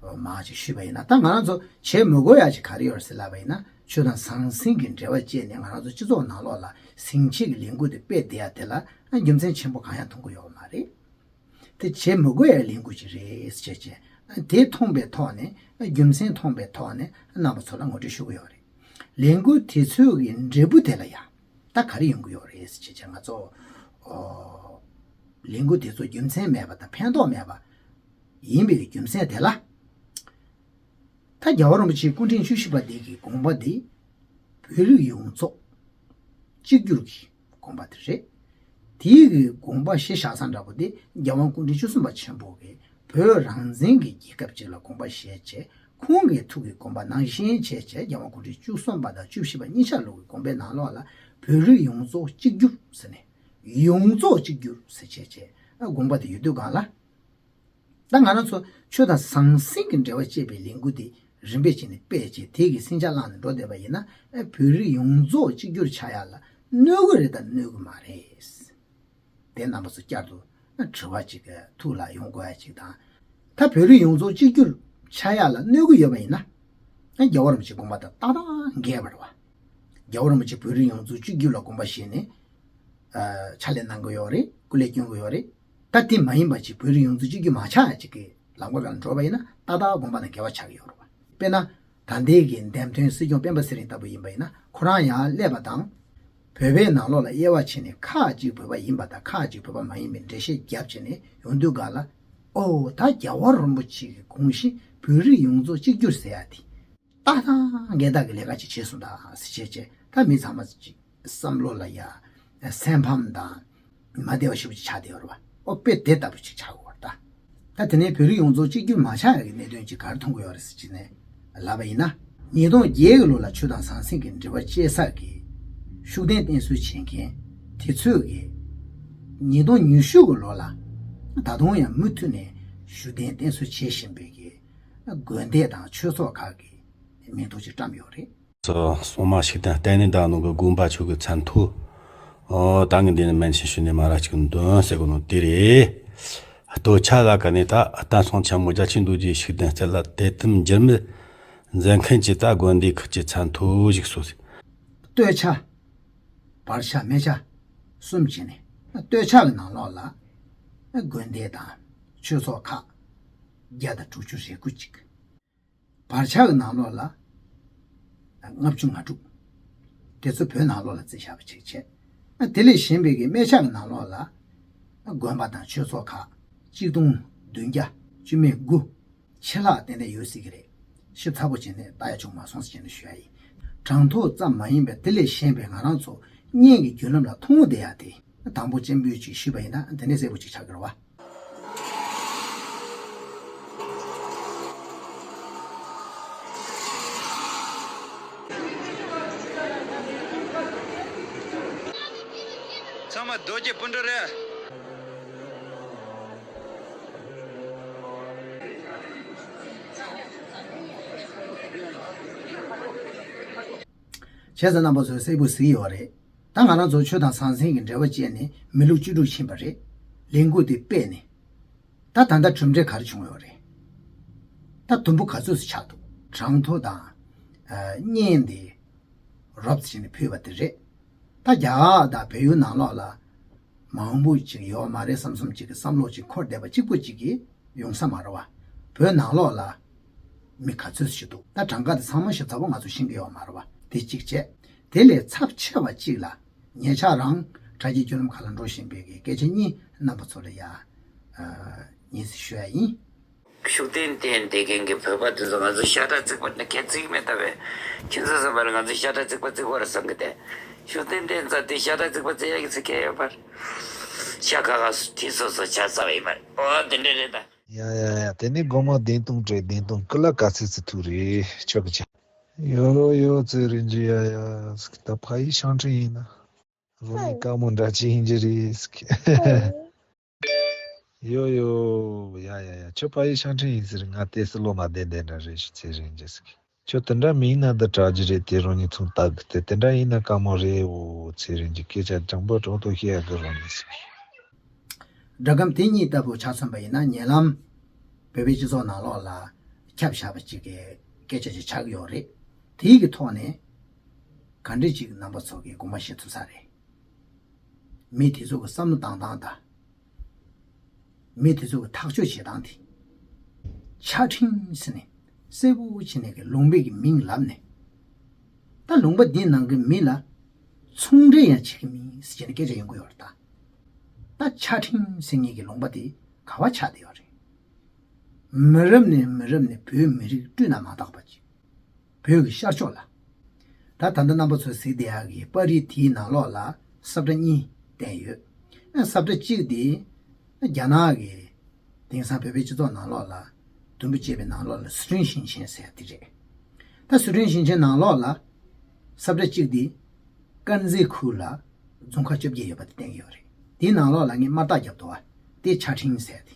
མང་ཅིག་ཞུས་པ་ཡིན་ན། ད་ང་རང་ཚོ་བྱེད་མི་དགོས་ཡ་ཅིག་ག་རེ་ཡོད་རེད་ཟེར་ལབ་པ་ཡིན་ན། ཆོས་དང་ཟང་ཟིང་གི་འབྲེལ་བ་བཅད་ནས་ང་རང་ཚོ་སྤྱི་ཚོགས་ནང་ལོགས་ལ་ཟིང་ཆས་ཀྱི་ལས་འགུལ་དེ་སྤེལ་བསྡད་ཡ་དེ་ལ་རྒྱུ་མཚན་ཆེན་པོ་གང་ཡང་མཐོང་གི་ཡོད་པ་མ་རེད། དེ་བྱེད་མི་དགོས་ཡ་ལས་འགུལ་ཅིག་རེད་ཟེར་བྱས་བྱས། དེ་མཐོང་པའི་ཐོག་ནས་རྒྱུ་མཚན་མཐོང་པའི་ཐོག་ནས་རྣམ་པ་ཚོ་ལ་ངོ་སྤྲོད་ཞུ་གི་ཡོད་རེད། ལས་འགུལ་དེ་ཚོའི་གི་འབྲས་བུ་དེ་ལ་ཡང་ད་ག་རེ་ཡོང་གི་ཡོད་རེད་ཟེར་བྱས་བྱས་ང་ཚོ་ཨོ་ལས་འགུལ་དེ་ཚོ་རྒྱུ་མཚན་མེད་པ་དང་ཕན་ཐོགས་མེད་པ་ཡིན་པའི་རྒྱུ་མཚན་དེ་ལ། ད་རྒྱལ་བ་རིན་པོ་ཆེའི་སྐུ་ཕྲེང་བཅུ་བཞི་པ་དེ་གི་དགོངས་པ་དེ་བོད་རིགས་ཡོངས་རྫོགས་གཅིག་གྱུར་གྱི་དགོངས་པ་དེ་རེད། དེའི་གི་དགོངས་པ་གཞི་བཞག་ས་འདྲ་པོ་དེ་རྒྱལ་དབང་སྐུ་ཕྲེང་བཅུ་གསུམ་པ་ཆེན་པོ་གིས་བོད་རང་བཙན་གྱི་རྒྱལ་ཁབ་ཅིག་ལ་དགོངས་པ་བཞེས་བྱས། ཁོང་གི་ཐུགས་ཀྱི་དགོངས་པ་ནང་བཞིན་བྱས་བྱས་རྒྱལ་དབང་སྐུ་ཕྲེང་བཅུ་གསུམ་པ་དང་བཅུ་བཞི་པ་གཉིས་ཆ་ལོག་གི་དགོངས་པའི་ནང་ལོགས་ལ་བོད་རིགས་ཡོངས་རྫོགས་གཅིག་གྱུར་ཟེར་ནས། ཡོངས་རྫོགས་གཅིག་གྱུར་ཟེར་བྱས་བྱས་དགོངས་པ་དེ་ཡོད་དུས་གང་ལ། ད་ང་རང་ཚོ་ཆོས་དང་ཟང་ཟིང་གི་འབྲེལ་བ་བཅད་པའི་ལས་འགུལ་དེ་རིམ་པས་བྱས་ནས་སྤེལ་བྱས་དེ་གི་ཟིང་ཆ་བསླངས་ནས་འགྲོ་བསྡད་པ་ཡིན་ན། ཨེ་བོད་རིགས་ཡོངས་རྫོགས་གཅིག་གྱུར་ཆགས་ཡ་ལ་གནོད་གི་རེད་དམ་གནོད་གི་མ་རེད། དེ་རྣམ་པ་ཚོ་བསྐྱར་དུ་དྲི་བ་ཅིག་གི་ཐུགས་ལ་ཡོང་དགོས་ཡ་ཅིག་དང་། ད་བོད་རིགས་ཡོངས་རྫོགས་གཅིག་གྱུར་ཆགས་ཡ་ལ་གནོད་གི་ཡོད་པ་ཡིན་ན། ཨེ་རྒྱལ་བ་རིན་པོ་ཆེའི་དགོངས་པ་དང་ཏག་ཏག་འགལ་བ་རེད་བ། རྒྱལ་བ་རིན་པོ་ཆེ་བོད་རིགས་ཡོངས་རྫོགས་གཅིག་གྱུར་ལ་དགོངས་པ་བཞེས་ནས། ཨ་ཕྱག་ལས་གནང་གི་ཡོད་རེད། སྐུ་ལས་སྐྱོན་གི་ཡོད་རེད། ད་དེ་མ་ཡིན་པ་ཅིག་བོད་རིགས་ཡོངས་རྫོགས་གཅིག་གྱུར་མ་ཆགས་ཡ་ཅིག་གི་ལམ་ཁ་སྒང་འགྲོ་བ་ཡིན་ན་ཏག་ཏག་དགོངས་པ་དང་འགལ་བ་ཆགས་ཀྱི་ཡོད་རེད་བ། དཔེར་ན། ད་ལྟའི་གི་འདེམས་ཐོན་སྲིད་སྐྱོང་སྤེན་པ་ཚེ་རིང་ལྟ་བུ་ཡིན་པ་ཡིན་ན་ཁོ་རང་ཡར་སླེབས་པ་དང་། བོད་པའི་ནང་ལོགས་ལ་དབྱེ་བ་ཕྱེ་ནས་ཁག་ཅིག་བོད་པ་ཡིན་པ་དང་ཁག་ཅིག་བོད་པ་མ་ཡིན་པའི་འགྲེལ་བཤད་བརྒྱབ་བྱས་ནས་ཡོང་དུས་ག་ལ། ཨོ་ད་རྒྱལ་བ་རིན་པོ་ཆེ་གི་དགོངས་གཞི་བོད་རིགས་ཡོངས་རྫོགས་གཅིག་གྱུར་ཟེར་ཡ་དེ། ཏག་ཏག་འགལ་ཟླ་གི་ལས་ཀ་ཅིག་བྱས་སོང་ད་ཟེར་བྱས་བྱས་ད་མི་ཚང་མ་ཅིག་བསམ་བློ་ལ་ཡ་སེམས་ཕམ་དང་མ་བདེ་བ་ཞེ་པོ་ཅིག་ཆགས་བསྡད་ཡོད་རེད་བ། ཨོ་དཔེ་དེ་ལྟ་བུ་ཅིག་ཆགས་ཡོད་རེད་ད། ད་དེ་ནས་བོད་རིགས་ཡོངས་རྫོགས་གཅིག་གྱུར་མ་ཆགས་ཡ་གི་གནད་དོན་ཅིག་ག་རེ་མཐོང་གི་ཡོད་རེད་ཟེར་བྱས་ནས་ལབ་པ་ཡིན་ན། ཉིས་སྟོང་བརྒྱད་གི་ལོ་ལ་ཆོས་དང་ཟང་ཟིང་གི་འབྲེལ་བ་བཅད་ས་གི་ཤུགས་ལྡན་བསྟེན་གསོལ་བྱེད་མཁན་དེ་ཚོས་གི་ཉིས་སྟོང་ཉི་ཤུ་གི་ལོ་ལ་ད་དུང་ཡང་མུ་མཐུད་ནས་ཤུགས་ལྡན་བསྟེན་གསོལ་བྱེད་བཞིན་པའི་གི་དགོན་སྡེ་དང་ཆོས་ཚོགས་ཁག་གི་མིང་ཐོ་ཅིག་བཀྲམ་ཡོད་རེད། སོ་སོ་མ་ཞིག་དང་བསྟན་ནས་བདག་ནང་གི་དགོན་པ་ཆོས་ཀྱི་མཚན་ཐོ། ཨོ་ད་ངས་འདི་ནས་མན་ཆད་ཞུས་ནས་མ་ར་ཅིག་འདོན་ཟེར་གོ་ནོ་དེ་རེད། སྟོད་ཆ་ལ་ཀ་ནས་ད་བསྟན་སྲུང་ཆེན་མོ་རྒྱ་ཆེན་རྡོ་རྗེ་ཤུགས་ལྡན་རྩེ་ལ་དད་དམ་འགྱུར་མེད་མཛད་མཁན་གྱི་ད་དགོན་སྡེ་ཁག་གི་མཚན་ཐོ་ཞིག་སོ། སྟོད་ཆ། བར་ཆ་སྨད་ཆ་གསུམ་བྱས་ནས་སྟོད་ཆ་གི་ནང་ལོགས་ལ་དགོན་སྡེ་དང་ཆོས་ཚོགས་ཁག་བརྒྱ་དང་དྲུག་ཅུ་རེ་དགུ་ཅིག་བར་ཆ་གི་ནང་ལོགས་ལ་ལྔ་བཅུ་ང་དྲུག་དེ་ཚོ་བོད་ནང་ལོགས་ལ་རྩིས་བཞག་པ་ཅིག་བྱས། དེ་ལས་གཞན་པའི་གི་སྨད་ཆ་གི་ནང་ལོགས་ལ་དགོན་པ་དང་ཆོས་ཚོགས་ཁག་གཅིག་སྟོང་བདུན་བརྒྱ་བཅུ་མེད་དགུ་ཆེ་ལྷག་ཏན་ཏན་ཡོད་སྲིད་ཀྱི་རེད། ཞིབ་ཚགས་པོ་བྱས་ནས་ལྟ་ཡ་བྱུང་མ་སོང་ཟེར་བྱས་ནས་ཞུ་ཡ་ཡིན། གྲངས་ཐོ་ཙམ་མ་ཡིན་པའི་དེ་ལས་གཞན་པའི་ང་རང་ཚོ་བརྙན་གྱི་བརྒྱུད་ལམ་ལ་མཐོང་བསྡད་ཡ་དེ་དང་པོ་སྤྱན་འབུལ་ཅིག་ཞུས་པ་ཡིན་ན་དེ་ནས་གསལ་པོ་ཅིག་ཆགས་ཀྱི་རེད་བ། ཚང་མ་རྡོ་རྗེ་སྤུན་གྲོགས་རེད། བྱས་ཙང་རྣམ་པ་ཚོས་གསལ་པོ་གཟིགས་ཡོད་རེད། ད་ང་རང་ཚོ་ཆོས་དང་ཟང་ཟིང་གི་འབྲེལ་བ་བཅད་ནས་མི་ལོ་བཅུ་དྲུག་ཕྱིན་པ་རེད། ལས་འགུལ་དེ་སྤེལ་ནས། ད་ད་ལྟ་གྲུབ་འབྲས་ག་རེ་བྱུང་ཡོད་རེད། ད་དུམ་བུ་ག་ཚོད་ཅིག་ཆགས་འདུག་གྲངས་ཐོ་དང་། ཨ་བརྙན་དེ་རོབ་ཙམ་བྱས་ནས་ཕུལ་བ་དེ་རེད། ད་རྒྱ་གར་དང་བལ་ཡུལ་ནང་ལོགས་ལ་མང་པོ་ཅིག་ཡོད་མ་རེད་བསམ་བསམ་ཅིག་གི་བསམ་བློ་ཅིག་འཁོར་བསྡད་པ་གཅིག་པོ་ཅིག་གིས་ཡོང་ས་མ་རེད་བ། བོད་ནང་ལོགས་ལ་མི་ག་ཚོད་ཅིག་འདུག་ད་གྲངས་ཀ་དེ་ཚང་མ་ཞིབ་ཚགས་པོ་ང་ཚོ་ཤེས་ཀྱི་ཡོད་མ་རེད་བ། དེ་གཅིག་བྱས། དེ་ལས་ཚབས་ཆེ་བ་གཅིག་ལ། ཉེ་ཆར་རང་དྲ་རྒྱའི་བརྒྱུད་ལམ་ཁག་ལ་འགྲོ་བཞིན་པའི་གི་སྐད་ཆ་གཉིས་རྣམ་པ་ཚོ་ལ་ཡ། ཨ་ཉན་ཞིག་ཞུ་ཡ་ཡིན། ཤུགས་ལྡན་བསྟེན་བསྡད་མཁན་གྱི་བོད་པ་དེ་ཚོ་ང་ཚོ་ཤ་ཁྲག་གཅིག་པ་ནི་ཁྱད་བརྩི་གི་མེད་ད་བས། ཁྱེད་ཚོ་བསམ་པར་ང་ཚོ་ཤ་ཁྲག་གཅིག་པ་བརྩི་དགོས་རེད་བསམ་གི་དེ། ཤུགས་ལྡན་བསྟེན་ཙང་དེ་ཤ་ཁྲག་གཅིག་པ་བརྩི་ཡ་གི་ཚེ་གལ་ཡོད་པར། ཤ་ཁ་ཁ་སུ་དེ་སོ་སོ་ཆ་ཚ་བ་ཡིན་པར་ཨོ་དེ་འདྲ་རེད་ད། ཡ་ཡ་ཡ་དེ་ནི་སྒོ་མ་བདེན་སྟོང་བྲལ་བདེན་སྟོང་ཀུ་ལ་ག་ཚོད་ཚོད་ཐུག་རེད་ཆོག་གི་ཆ། ཡོ་ཡོ་ཚེ་རིང་ཇི་ཡ་ཡ་ད་ཕ་ཡི་ཤང་ཁྲིན་ཡིན་ན། རོ་ནི་དཀའ་མོ་འདྲ་ཅིག་ཡིན་གྱི་རེད། ཡོ་ཡོ། ཡ་ཡ་ཡ། ཁྱོད་ཕ་ཡུལ་ཤང་ཁྲིན་ཡིན་ཟེར། ང་ཏོག་ཙམ་བློ་མ་བདེ་བདེ་འདྲ་རེད་ཤག་ཚེ་རིང་རྒྱལ་སྲས། ཁྱོད་དེ་འདྲ་མིན་ན་འདི་དྲག་རྒྱུ་རེད། དེ་རང་ཉིད་མཚུངས་ལྟ་གི། དེ་དེ་འདྲ་ཡིན་ན་དཀའ་མོ་རེད། འོ་ཚེ་རིང་གི་སྐད་ཆ་དྲང་པོ་དྲང་ཐོག་བཤད་ཡག་གི་རང་ཉིད་ཟེར་གི། སྒྲ་སྒམ་དེ་གཉིས་ལྟ་བུ་ཆ་མཚོན་པ་ཡིན་ན། ཉེ་ལམ་བོད་པའི་སྤྱི་ཚོགས་ནང་ལོགས་ལ་ཁྱབ་བཞག་པ་གཅིག་གི་སྐད་ཆ་ཅིག་ཆགས་ཀྱི་ཡོད་རེད། དེའི་གི་ཐོག་ནས་ག་འདྲས་ཅིག་རྣམ་པ་ཚོ་གིས་དགོངས་པ་བཞེས་ཐུབ་ས་རེད། མི་དེ་ཚོ་གི་བསམ་བློ་བཏང་སྟངས་དང་། མི་དེ་ཚོ་གི་ཐག་གཅོད་བྱེད་སྟངས་དེ། ཆ་འཕྲིན་ཟེར་ནས་གསལ་པོ་བྱས་ནས་གི་ལུང་པའི་གི་མིང་ལབ་ནས། ད་ལུང་པ་འདི་ནང་གི་མི་ལ་ཚོང་འབྲེལ་ཡང་བྱེད་ཀྱི་མིན་ཟེར་བྱས་ནས་སྐད་ཆ་ཡོང་གི་ཡོད་རེད་ད། ད་ཆ་འཕྲིན་ཟེར་མཁན་གྱི་ལུང་པ་དེ་ག་བ་ཆགས་བསྡད་ཡོད་རེད། མི་རབས་ནས་མི་རབས་ནས་བོད་མི་རིགས་བསྐྲུན་ན་མ་དག་པ་ཅིག་བོད་ཀྱི་ཤར་ཕྱོགས་ལ། ད་ད་ལྟ་རྣམ་པ་ཚོས་གཟིགས་བསྡད་ཡག་གི་པར་རིས་དེའི་ནང་ལོགས་ལ་ས་བཀྲ་གཉིས་བསྟན་ཡོད། ཨ་ས་བཀྲ་གཅིག་དེ་རྒྱ་ནག་གི་དེང་སང་བོད་པའི་སྤྱི་ཚོགས་ནང་ལོགས་ལ་དུམ་བུ་བཅད་པའི་ནང་ལོགས་ལ་སི་ཁྲོན་ཞིང་ཆེན་ཟེར་ཡ་དེ་རེད། ད་སི་ཁྲོན་ཞིང་ཆེན་ནང་ལོགས་ལ་ས་བཀྲ་གཅིག་དེ་དཀར་མཛེས་ཁུལ་ལ་རྫོང་ཁག་བཅོ་བརྒྱད་ཡོད་པ་དེ་བསྟན་གྱི་ཡོད་རེད། དེའི་ནང་ལོགས་ལ་ངས་དམར་རྟགས་བརྒྱབ་འདུག་བ། དེ་ཆ་འཕྲིན་ཟེར་ཡ་དེ།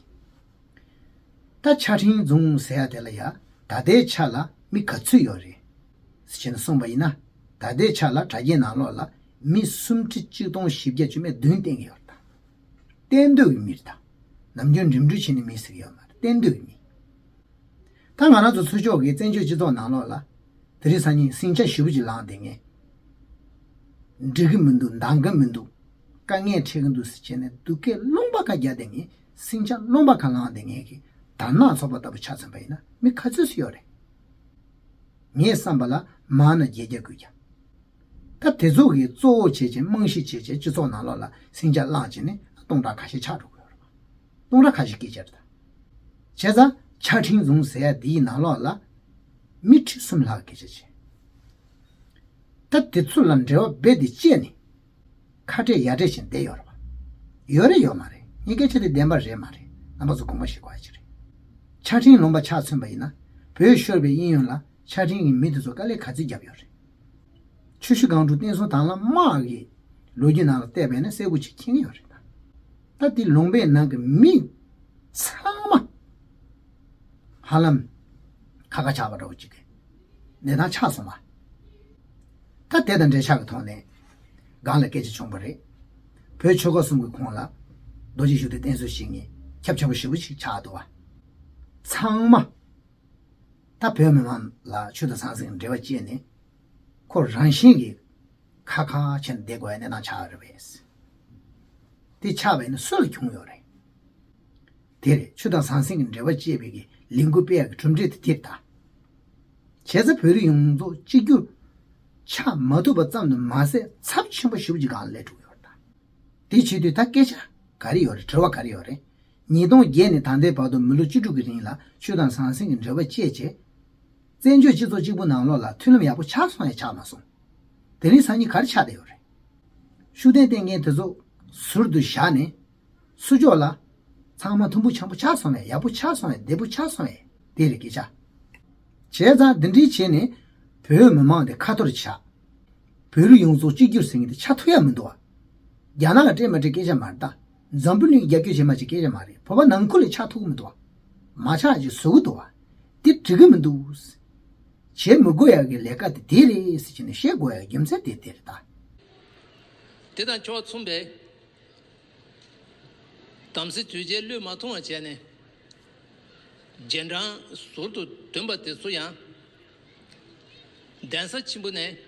ད་ཆ་འཕྲིན་རྫོང་ཟེར་ཡ་དེ་ལ་ཡ་ད་ལྟའི་ཆ་ལ་མི་ག་ཚོད་ཡོད་རེད་ཟེར་བྱས་ནས་གསུངས་པ་ཡིན་ན། ད་ལྟའི་ཆ་ལ་དྲ་རྒྱའི་ནང་ལོགས་ལ་མི་སུམ་ཁྲི་གཅིག་སྟོང་བཞི་བརྒྱ་བཅུ་མེད་བདུན་བསྟན་གྱི་ཡོད་རེད་ད། གཏན་སྡོད་ཀྱི་མི་རེད་ད། ནམ་རྒྱུན་འགྲིམ་འགྲུལ་བྱས་ནས་མི་ཟེར་གྱི་ཡོད་མ་རེད། གཏན་སྡོད་ཀྱི་མི། ད་ང་རང་ཚོ་ཚུར་ཕྱོགས་ཀྱི་བཙན་བྱོལ་སྤྱི་ཚོགས་ནང་ལོགས་ལ་དེ་རིང་སང་ཉིན་ཟིང་ཆ་ཞེ་པོ་ཅིག་ལངས་བསྡད་མཁན། འགྲིག་གི་མི་འདུག་འདང་གི་མི་འདུག་དཀའ་ངལ་འཕྲད་ཀྱི་འདུག་ཟེར་བྱས་ནས་སྡུག་སྐད་རླུང་པ་ཁ་རྒྱག་བསྡད་མཁན། ཟིང་ཆ་རླུང་པ་ཁ་ལངས་བསྡད་མཁན་གྱི་དར་ནག་ཚོགས་པ་ལྟ་བུ་ཆ་མཚོན་པ་ཡིན་ན་མི་ག་ཚོད་ཙམ་ཡོད་རེད། ངའི་བསམ་པ་ལ་མང་ན་བརྒྱད་བརྒྱ་དགུ་བརྒྱ། ད་དེ་ཚོ་གིས་གཙོ་བོ་བྱས་བྱས་རྨང་གཞི་བྱས་བྱས་སྤྱི་ཚོགས་ནང་ལོགས་ལ་ཟིང་ཆ་བསླངས་བྱས་ནས་སྟོང་ཕྲག་ཁ་ཤས་ཆགས་འགྲོ་གི་ཡོད་རེད་པ། སྟོང་ཕྲག་ཁ་ཤས་སྐད་ཆ་རེད་ད། བྱས་ཙང་ཆ་འཕྲིན་རྫོང་ཟེར་ཡ་འདིའི་ནང་ལོགས་ལ་མི་ཁྲི་གསུམ་ལྷག་སྐད་ཆ་བྱས། ད་དེ་ཚོ་ལ་འབྲེལ་བ་རྦད་དེ་བཅད་ནས་ཁ་བྲལ་ཡ་བྲལ་བྱས་བསྡད་ཡོད་རེད་པ། ཡོད་རེད་ཡོད་མ་རེད། ངའི་སྐད་ཆ་དེ་བདེན་པ་རེད་མ་རེད། རྣམ་པ་ཚོ་དགོངས་པ་བཞེས་དགོས་ཡ་ཅིག་རེད། ཆ་འཕྲིན་ལུང་པ་ཆ་མཚོན་པ་ཡིན་ན། བོད་ཤོར་བའི་གཡས་གཡོན་ལ་ཆ་འཕྲིན་གྱི་མི་དེ་ཚོ་དཀའ་ལས་ག་ཚོད་བརྒྱབ་ཡོད་རེད། ཆུ་བཞི་སྒང་དྲུག་བསྟན་སྲུང་དྭང་བླངས་དམག་གི་ལོ་རྒྱུས་ནང་ལ་བལྟས་པས་ན་གསལ་པོ་ཅིག་མཁྱེན་གྱི་ཡོད་རེད་ད། ད་དེ་ལུང་པའི་ནང་གི་མི་ཚང་མ་ཧ་ལམ་ཁ་ཁ་ཆགས་པ་འདྲ་བོ་ཅིག་གི་གནས་སྟངས་ཆགས་སོང་བ། ད་དེ་དང་འབྲེལ་ཆགས་ཀྱི་ཐོག་ནས་སྒང་ལ་སྐད་ཆ་བྱུང་བ་རེད། བོད་ཆོལ་ཁ་གསུམ་གྱི་ཁོངས་ལ་རྡོ་རྗེ་བཞུགས་སྡེ་བསྟེན་གསོལ་ཞིག་ངེས་ཁྱབ་ཆེ་པོ་ཞེ་པོ་ཞིག་ཆགས་འདུག་བ། ཚང་མ་ད་བོད་མི་མང་ལ་ཆོས་དང་ཟང་ཟིང་འབྲེལ་བ་བཅད་ནས་ཁོ་རང་བཞིན་གྱིས་ཁ་ཁ་བྱས་ནས་བསྡད་དགོས་ཡ་གནས་སྟངས་ཆགས་རེད་པས། དེ་ཆགས་པ་ཡིན་ན་སུ་ལ་གྱོང་ཡོད་རེད། དེ་རེད། ཆོས་དང་ཟང་ཟིང་གི་འབྲེལ་བ་བཅད་པའི་གི་ལས་འགུལ་སྤེལ་ཡག་གི་གྲུབ་འབྲས་དེ་དེ་རེད་ད། བྱས་ཙང་བོད་རིགས་ཡོངས་རྫོགས་གཅིག་གྱུར་ཆགས་མ་ཐུབ་པ་ཙམ་དུ་མ་ཟད་ཚབས་ཆེན་པོ་ཞེ་པོ་ཅིག་སྒང་ལ་སླེབས་འགྲོ་གི་ཡོད་རེད་ད། དེ་བྱེད་དུས་ད་སྐད་ཆ་ག་རེ་ཡོད་རེད། དྲི་བ་ག་རེ་ཡོད་རེད། ཉིས་སྟོང་བརྒྱད་ནས་ད་ལྟའི་བར་དུ་མི་ལོ་བཅུ་དྲུག་གི་རིང་ལ་ཆོས་དང་ཟང་ཟིང་གི་འབྲེལ་བ་བཅད་བྱས། བཙན་བྱོལ་སྤྱི་ཚོགས་གཅིག་པུ་ནང་ལོགས་ལ་མཐུན་ལམ་ཡག་པོ་ཆགས་སོང་ཡང་ཆགས་མ་སོང་། དེ་རིང་སང་ཉིན་ག་རེ་ཆགས་བསྡད་ཡོད་རེད། ཤུགས་ལྡན་བསྟེན་མཁན་དེ་ཚོ་ཟུར་དུ་བཞག་ནས། ཚུར་ཕྱོགས་ལ་ཚང་མ་མཐུན་པོ་བྱམས་པོ་ཆགས་སོང་བས། ཡག་པོ་ཆགས་སོང་བས། བདེ་པོ་ཆགས་སོང་བས། དེ་རེད་སྐད་ཆ། བྱས་ཙང་འདི་འདྲའི་བྱས་ནས་བོད་མི་མང་དེ་ཁ་འཐོར་ཆགས། བོད་རིགས་ཡོངས་རྫོགས་གཅིག་གྱུར་ཟེར་མཁན་དེ་ཆགས་ཐུབ་ཡ་མི་འདུག་བ། རྒྱ་ནག་ག་སྤྲད་མ་སྤྲད་སྐད་ཆ་མ་རེད་ད། འཛམ་བུ་གླིང་གི་རྒྱབ་སྐྱོར་བྱས་མ་བྱས་སྐད་ཆ་མ་རེད། བོད་པ་ནང་ཁུལ་ལ་ཆགས་ཐུབ་ཀྱི་མི་འདུག་བ། མ་ཆགས་ཅིག་བཟོ་གི་འདུག་བ། དེ་འགྲིག་གི་མི་འདུག་བྱེད་མི་དགོས་ཡག་གི་ལས་ཀ་དེ་དེ་རེད་ཟེར་བྱས་ནས་བཤད་དགོས་ཡག་རྒྱུ་མཚན་དེ་དེ་རེད་ད། དེ་དང་ཕྱོགས་མཚུངས་པའི་དམ་སྲི་དུས་བཅད་བློས་མ་ཐོངས་པ་བྱས་ནས་རྗེས་འབྲང་ཟུར་དུ་འདོན་པ་དེ་ཚོ་ཡང་གདན་ས་ཆེན་པོ་ནས་༸གོང་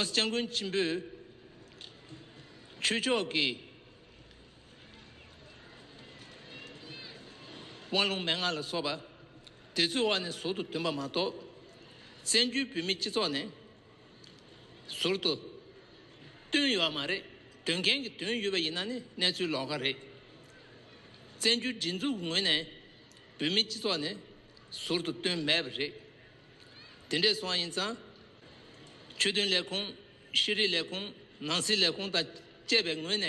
ས་༸སྐྱབས་མགོན་ཆེན་པོས་ཆོས་ཕྱོགས་ཀྱི་དབང་ལུང་མན་ངག་ལ་སོགས་པ་དེ་ཚོའི་འོག་ནས་ཟུར་དུ་འདོན་པ་མ་གཏོགས། བཙན་བྱོལ་བོད་མིའི་སྤྱི་ཚོགས་ནས་ཟུར་དུ་བཏོན་ཡོད་མ་རེད། འདོན་མཁན་གྱིས་འདོན་ཡོད་པ་ཡིན་ན་ནི་གནས་ཚུལ་ལོགས་ཀ་རེད། བཙན་བྱོལ་སྒྲིག་འཛུགས་ངོས་ནས་བོད་མིའི་སྤྱི་ཚོགས་ནས་ཟུར་དུ་བཏོན་མེད་པ་རེད། དེ་འདྲས་སོང་བ་ཡིན་ཙང་། ཆོས་དོན་ལས་ཁུངས། ཤེས་རིག་ལས་ཁུངས། ནང་སྲིད་ལས་ཁུངས་དང་བཅས་པའི་ངོས་ནས་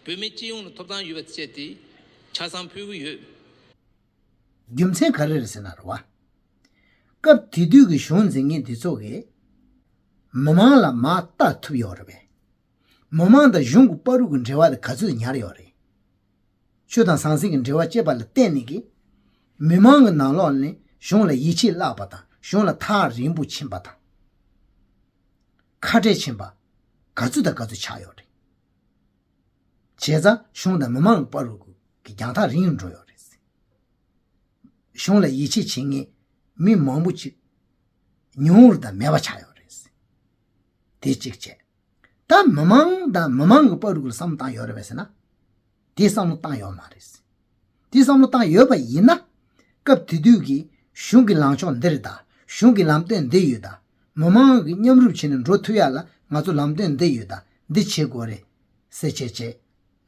བོད་མིའི་སྤྱི་ཡོངས་ལ་ཐོབ་ཐང་ཡོད་པ་བཅས་ཏེ་ཆ་ཚང་ཕུལ་གྱི་ཡོད། རྒྱུ་མཚན་ག་རེ་རེད་ཟེར་ན་རེད་བ། སྐབས་དེ་དུས་ཀྱི་གཞུང་འཛིན་མཁན་དེ་ཚོ་གིས་མི་མང་ལ་མར་ལྟ་ཐུབ་ཡོད་རེད་པས། མི་མང་དང་གཞུང་གི་བར་དུ་གི་འབྲེལ་བ་དེ་ག་ཚོད་ཉར་ཡོད་རེད། ཆོས་དང་ཟང་ཟིང་གི་འབྲེལ་བ་བཅད་པ་ལ་བརྟེན་ནས་ཀྱི། མི་མང་གི་ནང་ལོགས་ནས་གཞུང་ལ་ཡིད་ཆེས་བརླག་པ་དང་གཞུང་ལ་ཐག་རིང་པོ་ཕྱིན་པ་དང་། ཁ་བྲལ་ཕྱིན་པ། ག་ཚོད་དང་ག་ཚོད་ཆགས་ཡོད་རེད། བྱས་ཙང་གཞུང་དང་མི་མང་གི་བར་དུ་གི་རྒྱང་ཐག་རིང་རུ་འགྲོ་ཡོད་རེད། གཞུང་ལ་ཡིད་ཆེས་བྱེད་མཁན་མི་མང་པོ་ཅིག་ཉུང་རུ་དང་མེད་པ་ཆགས་ཡོད་རེད། དེ་གཅིག་བྱས། ད་མི་མང་དང་མི་མང་གི་བར་དུ་བསམ་བློ་བཏང་ཡོད་རེད་པས་ཟེར་ན། དེ་བསམ་བློ་བཏང་ཡོད་མ་རེད། དེ་བསམ་བློ་བཏང་ཡོད་པ་ཡིན་ན། སྐབས་དེ་དུས་ཀྱི་གཞུང་གི་ལངས་ཕྱོགས་འདི་རེད་ད། གཞུང་གི་ལམ་སྟོན་འདི་ཡོད་ད། མི་མང་གི་མཉམ་རུབ་བྱས་ནས་འགྲོ་ཐུབ་ཡ་ལ་ང་ཚོ་ལམ་སྟོན་འདི་ཡོད་ད། འདི་བྱེད་དགོས་རེད། ཟེར་བྱས་བྱས།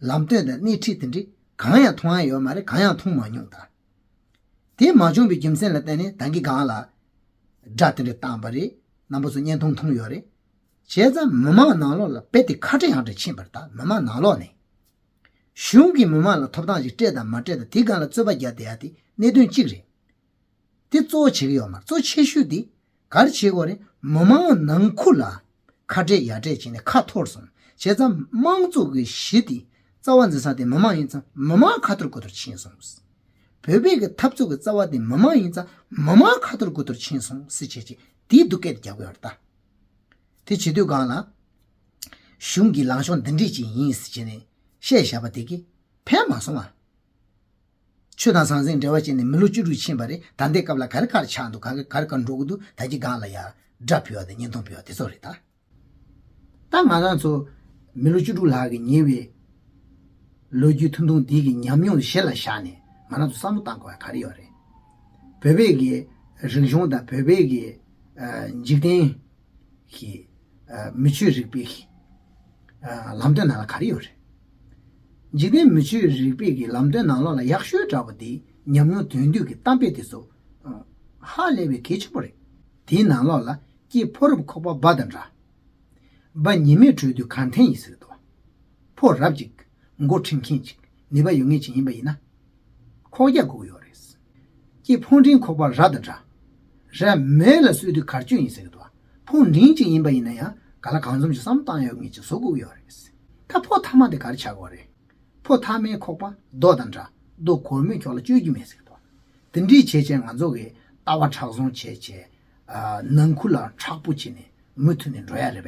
ལམ་སྟོན་དང་སྣེ་ཁྲིད་དེ་འདྲ་གང་ཡང་མཐོང་ཡ་ཡོད་མ་རེད། གང་ཡང་མཐོང་མ་མྱོང་ད། དེ་མ་བྱུང་བའི་རྒྱུ་མཚན་ལ་བརྟེན་ནས་ད་གིན་སྒང་ལ་སྒྲ་དེ་འདྲ་བཏང་པ་རེད། རྣམ་པ་ཚོ་བརྙན་ཐུང་མཐོང་ཡོད་རེད། བྱས་ཙང་མི་མང་ནང་ལོགས་ལ་རྦད་དེ་ཁ་བྲལ་ཡང་བྲལ་ཕྱིན་པ་རེད་ད། མི་མང་ནང་ལོགས་ནས། གཞུང་གིས་མི་མང་ལ་ཐོབ་ཐང་ཞིག་སྤྲད་དང་མ་སྤྲད་དང་དེའི་སྒང་ལ་རྩོད་པ་རྒྱག་བསྡད་ཡ་དེ་གནད་དོན་གཅིག་རེད། དེ་གཙོ་བོ་བྱེད་ཀྱི་ཡོད་མ་རེད། གཙོ་ཆེ་ཤོས་དེ་ག་རེ་བྱེད་དགོས་རེད། མི་མང་ནང་ཁུལ་ལ་ཁ་བྲལ་ཡ་བྲལ་བྱས་ནས་ཁ་འཐོར་སོང་། བྱས་ཙང་དམངས་གཙོ་གི་གཞི་དེ་རྩ་བ་འཛིན་ས་དེ་མི་མང་ཡིན་ཙང་མི་མང་ཁ་འཐོར་དགུ་འཐོར་ཕྱིན་སོང་། བོད་པའི་གི་འཐབ་རྩོད་ཀྱི་རྩ་བ་དེ་མི་མང་ཡིན་ཙང་མི་མང་ཁ་འཐོར་དགུ་འཐོར་ཕྱིན་སོང་ཟེར་བྱས་བྱས་དེའི་སྡུག་སྐད་རྒྱག་གི་ཡོད་རེད་ད། དེ་བྱེད་དུས་སྒང་ལ། གཞུང་གི་ལངས་ཕྱོགས་འདི་འདྲས་ཅིག་ཡིན་ཟེར་བྱས་ནས་བཤད་བཞག་པ་དེ་གིས་ཕན་མ་སོང་ང་། ཆོས་དང་ཟང་ཟིང་འབྲེལ་བ་བྱས་ནས་མི་ལོ་བཅུ་དྲུག་ཕྱིན་པ་རེད། ད་ལྟའི་སྐབས་ལ་ག་རེ་ག་རེ་ཆགས་འདུག་ག་གེ་ག་རེ་ག་རེ་འགྲོ་གི་འདུག་ད་ཀྱི་སྒང་ལ་ཡ་སྒྲ་ཕུལ་བ་དང་བརྙན་ཐུང་ཕུལ་བ་དེ་ཚོ་རེད་ད། ད་ང་རང་ཚོ་མི་ལོ་བཅུ་དྲུག་ལྷག་གི་ཉེ་བའི་ལོ་རྒྱུས་ཐུང་ཐུང་འདི་གི་ཉམས་མྱོང་གཞི་ལ་བཞག་ནས་ང་རང་ཚོ་བསམ་བློ་བཏང་དགོས་ཡ་ག་རེ་ཡོད་རེད། བོད་པའི་གི་རིག་གཞུང་དང་བོད་པའི་གི་འཇིག་རྟེན་གི་མི་ཆོས་རིག་པའི་གི་ལམ་སྟོན་ནང་ལ་ག་རེ་ཡོད་རེད། འཇིག་རྟེན་མི་ཆོས་རིག་པའི་གི་ལམ་སྟོན་ནང་ལོགས་ལ་ཡག་ཤོས་འདྲ་པོ་དེ་ཉམས་མྱོང་དོན་བསྡུས་ཀྱི་གཏམ་དཔེ་དེ་ཚོ་ཧ་ལས་པའི་གལ་ཆེན་པོ་རེད། དེའི་ནང་ལོགས་ལ་སྐྱེས་ཕོ་རབ་ཁོག་པ་སྦ་དང་འདྲ། སྦ་ཉི་མས་དྲོས་དུས་གར་འཐེན་ཡིན་ཟེར་གི་འདུག་ཕོ་རབ་ཅིག་མགོ་འཕྲིན་མཁན་ཅིག་ནུས་པ་ཡོད་མཁན་ཅིག་ཡིན་པ་ཡིན་ན། ཁོག་རྒྱ་དགོས་ཀྱི་ཡོད་རེད། སྐྱེས་ཕོ་འབྲིང་ཁོག་པ་ར་དང་འདྲ། ར་མེ་ལ་གསོད་དུས་གར་གཅོད་ཡིན་ཟེར་གི་འདུག་ཕོ་འབྲིང་ཅིག་ཡིན་པ་ཡིན་ན་ཡང་ག་ལ་གང་འཛོམས་ཀྱི་བསམ་བཏང་ཡོད་མཁན་ཅིག་བཟོ་དགོས་ཀྱི་ཡོད་རེད། ད་ཕོ་མཐའ་མ་དེ་ག་རེ་ཆགས་ཀྱི་ཡོད་རེད། ཕོ་མཐའ་མའི་ཁོག་པ་རྡོ་དང་འདྲ། རྡོ་གོར་མོས་ཁྱོད་ལ་གཅོད་རྒྱུ་མེད་ཟེར་གི་འདུག་དེ་འདྲའི་བྱས་བྱས་ང་ཚོ་གི་ལྟ་བ་མཁྲེགས་བཟུང་བྱས་བྱས། ནང་ཁུལ་ལ་མཁྲེགས་པོ་བྱས་ནས་མུ་མཐུད་ནས་འགྲོ་ཡ་རེད་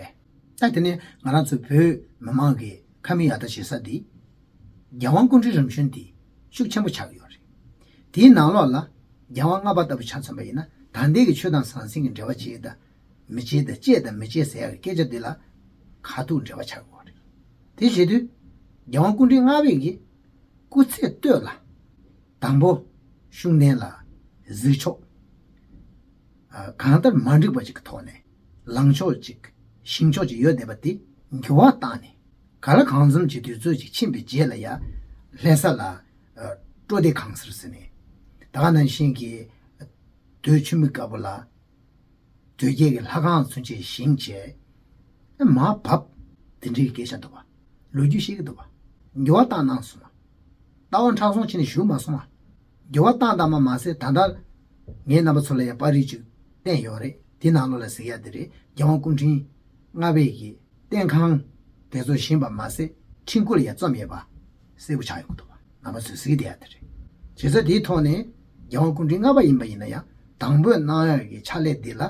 པས། ད་དེ་ནས་ང་རང་ཚོ་བོད་མི་མང་གི་ཁ་མིག་ཡར་ལྟ་བྱེད་ས་འདི། རྒྱལ་དབང་སྐུ་ཕྲེང་རིམ་བྱོན་འདི་ཤུགས་ཆེན་པོ་ཆགས་ཀྱི་ཡོད་རེད། དེའི་ནང་ལོགས་ལ་རྒྱལ་དབང་ལྔ་པ་ལྟ་བུ་ཆ་མཚོན་པ་ཡིན་ན་ད་ལྟའི་གི་ཆོས་དང་ཟང་ཟིང་གི་འབྲེལ་བ་བྱེད་དང་མི་བྱེད་དང་བཅད་དང་མི་བཅད་ཟེར་ཡ་གི་སྐད་ཆ་འདི་ལ་ཁ་ཐུག་འབྲེལ་བ་ཆགས་ཀྱི་ཡོད་རེད། དེ་བྱེད་དུས་རྒྱལ་དབང་སྐུ་ཕྲེང་ལྔ་པའི་གི་སྐུ་ཚེ་སྟོད་ལ། དང་པོ། ཤུགས་ལྡན་ལ། གཟིགས་ཕྱོགས། ཨ། གང་ལྟར་མ་འགྲིག་པ་ཅིག་གི་ཐོག་ནས། ལངས་ཕྱོགས་ཅིག་ཞེན་ཕྱོགས་ཅིག་ཡོད་བསྡད་པ་དེ་འགྱུར་བ་བཏང་ནས། ག་ལ་གང་འཛོམས་ཀྱི་དུས་ཚོད་ཅིག་ཕྱིན་པའི་རྗེས་ལ་ཡ། ལྷ་ས་ལ། ཨ། སྤྲོ་བདེ་ཁང་ཟེར་ཟེར་ནས། ད་ག་ནང་བཞིན་གྱི། དུས་ཆུ་མིག་དཀར་པོ་ལ། དོལ་རྒྱལ་གྱི་ལྷ་ཁང་ཚུན་ཆད་བཞེངས་བྱས། མར་བབས། དེ་འདྲའི་སྐད་ཆ་འདུག་པ། ལོ་རྒྱུས་ཤེས་ཀྱི་འདུག་པ། འགྱུར་བ་བཏང་གནང་སོང་བ། ལྟ་བ་མཁྲེགས་བཟུང་བྱས་ནས་བཞུགས་མ་སོང་བ། འགྱུར་བ་བཏང་བཏང་བ་མ་ཟད་ད་ལྟ། ངས་རྣམ་པ་ཚོ་ལ་ཡང་པར་རིས་ཅིག་བསྟན་ཡོད་རེད། དེ་ནང་ལོགས་ལ་གཟིགས་ཡ་དེ་རེད། རྒྱལ་དབང་སྐུ་ཕྲེང་ལྔ་པའི་གི་བསྟན་ཁང་དེ་ཚོ་བཞེངས་པ་མ་ཟད་ཁྲི་གུ་ལ་ཡང་བརྩམས་ཡོད་པ། གསལ་པོ་ཆགས་ཡོང་གི་འདུག་པ། རྣམ་པ་ཚོས་གཟིགས་བསྡད་ཡ་དེ་རེད། བྱས་ཙང་དེའི་ཐོག་ནས་རྒྱལ་དབང་སྐུ་ཕྲེང་ལྔ་པ་ཡིན་པ་ཡིན་ན་ཡང་དང་པོས་གནང་ཡག་གི་ཕྱག་ལས་འདི་ལ་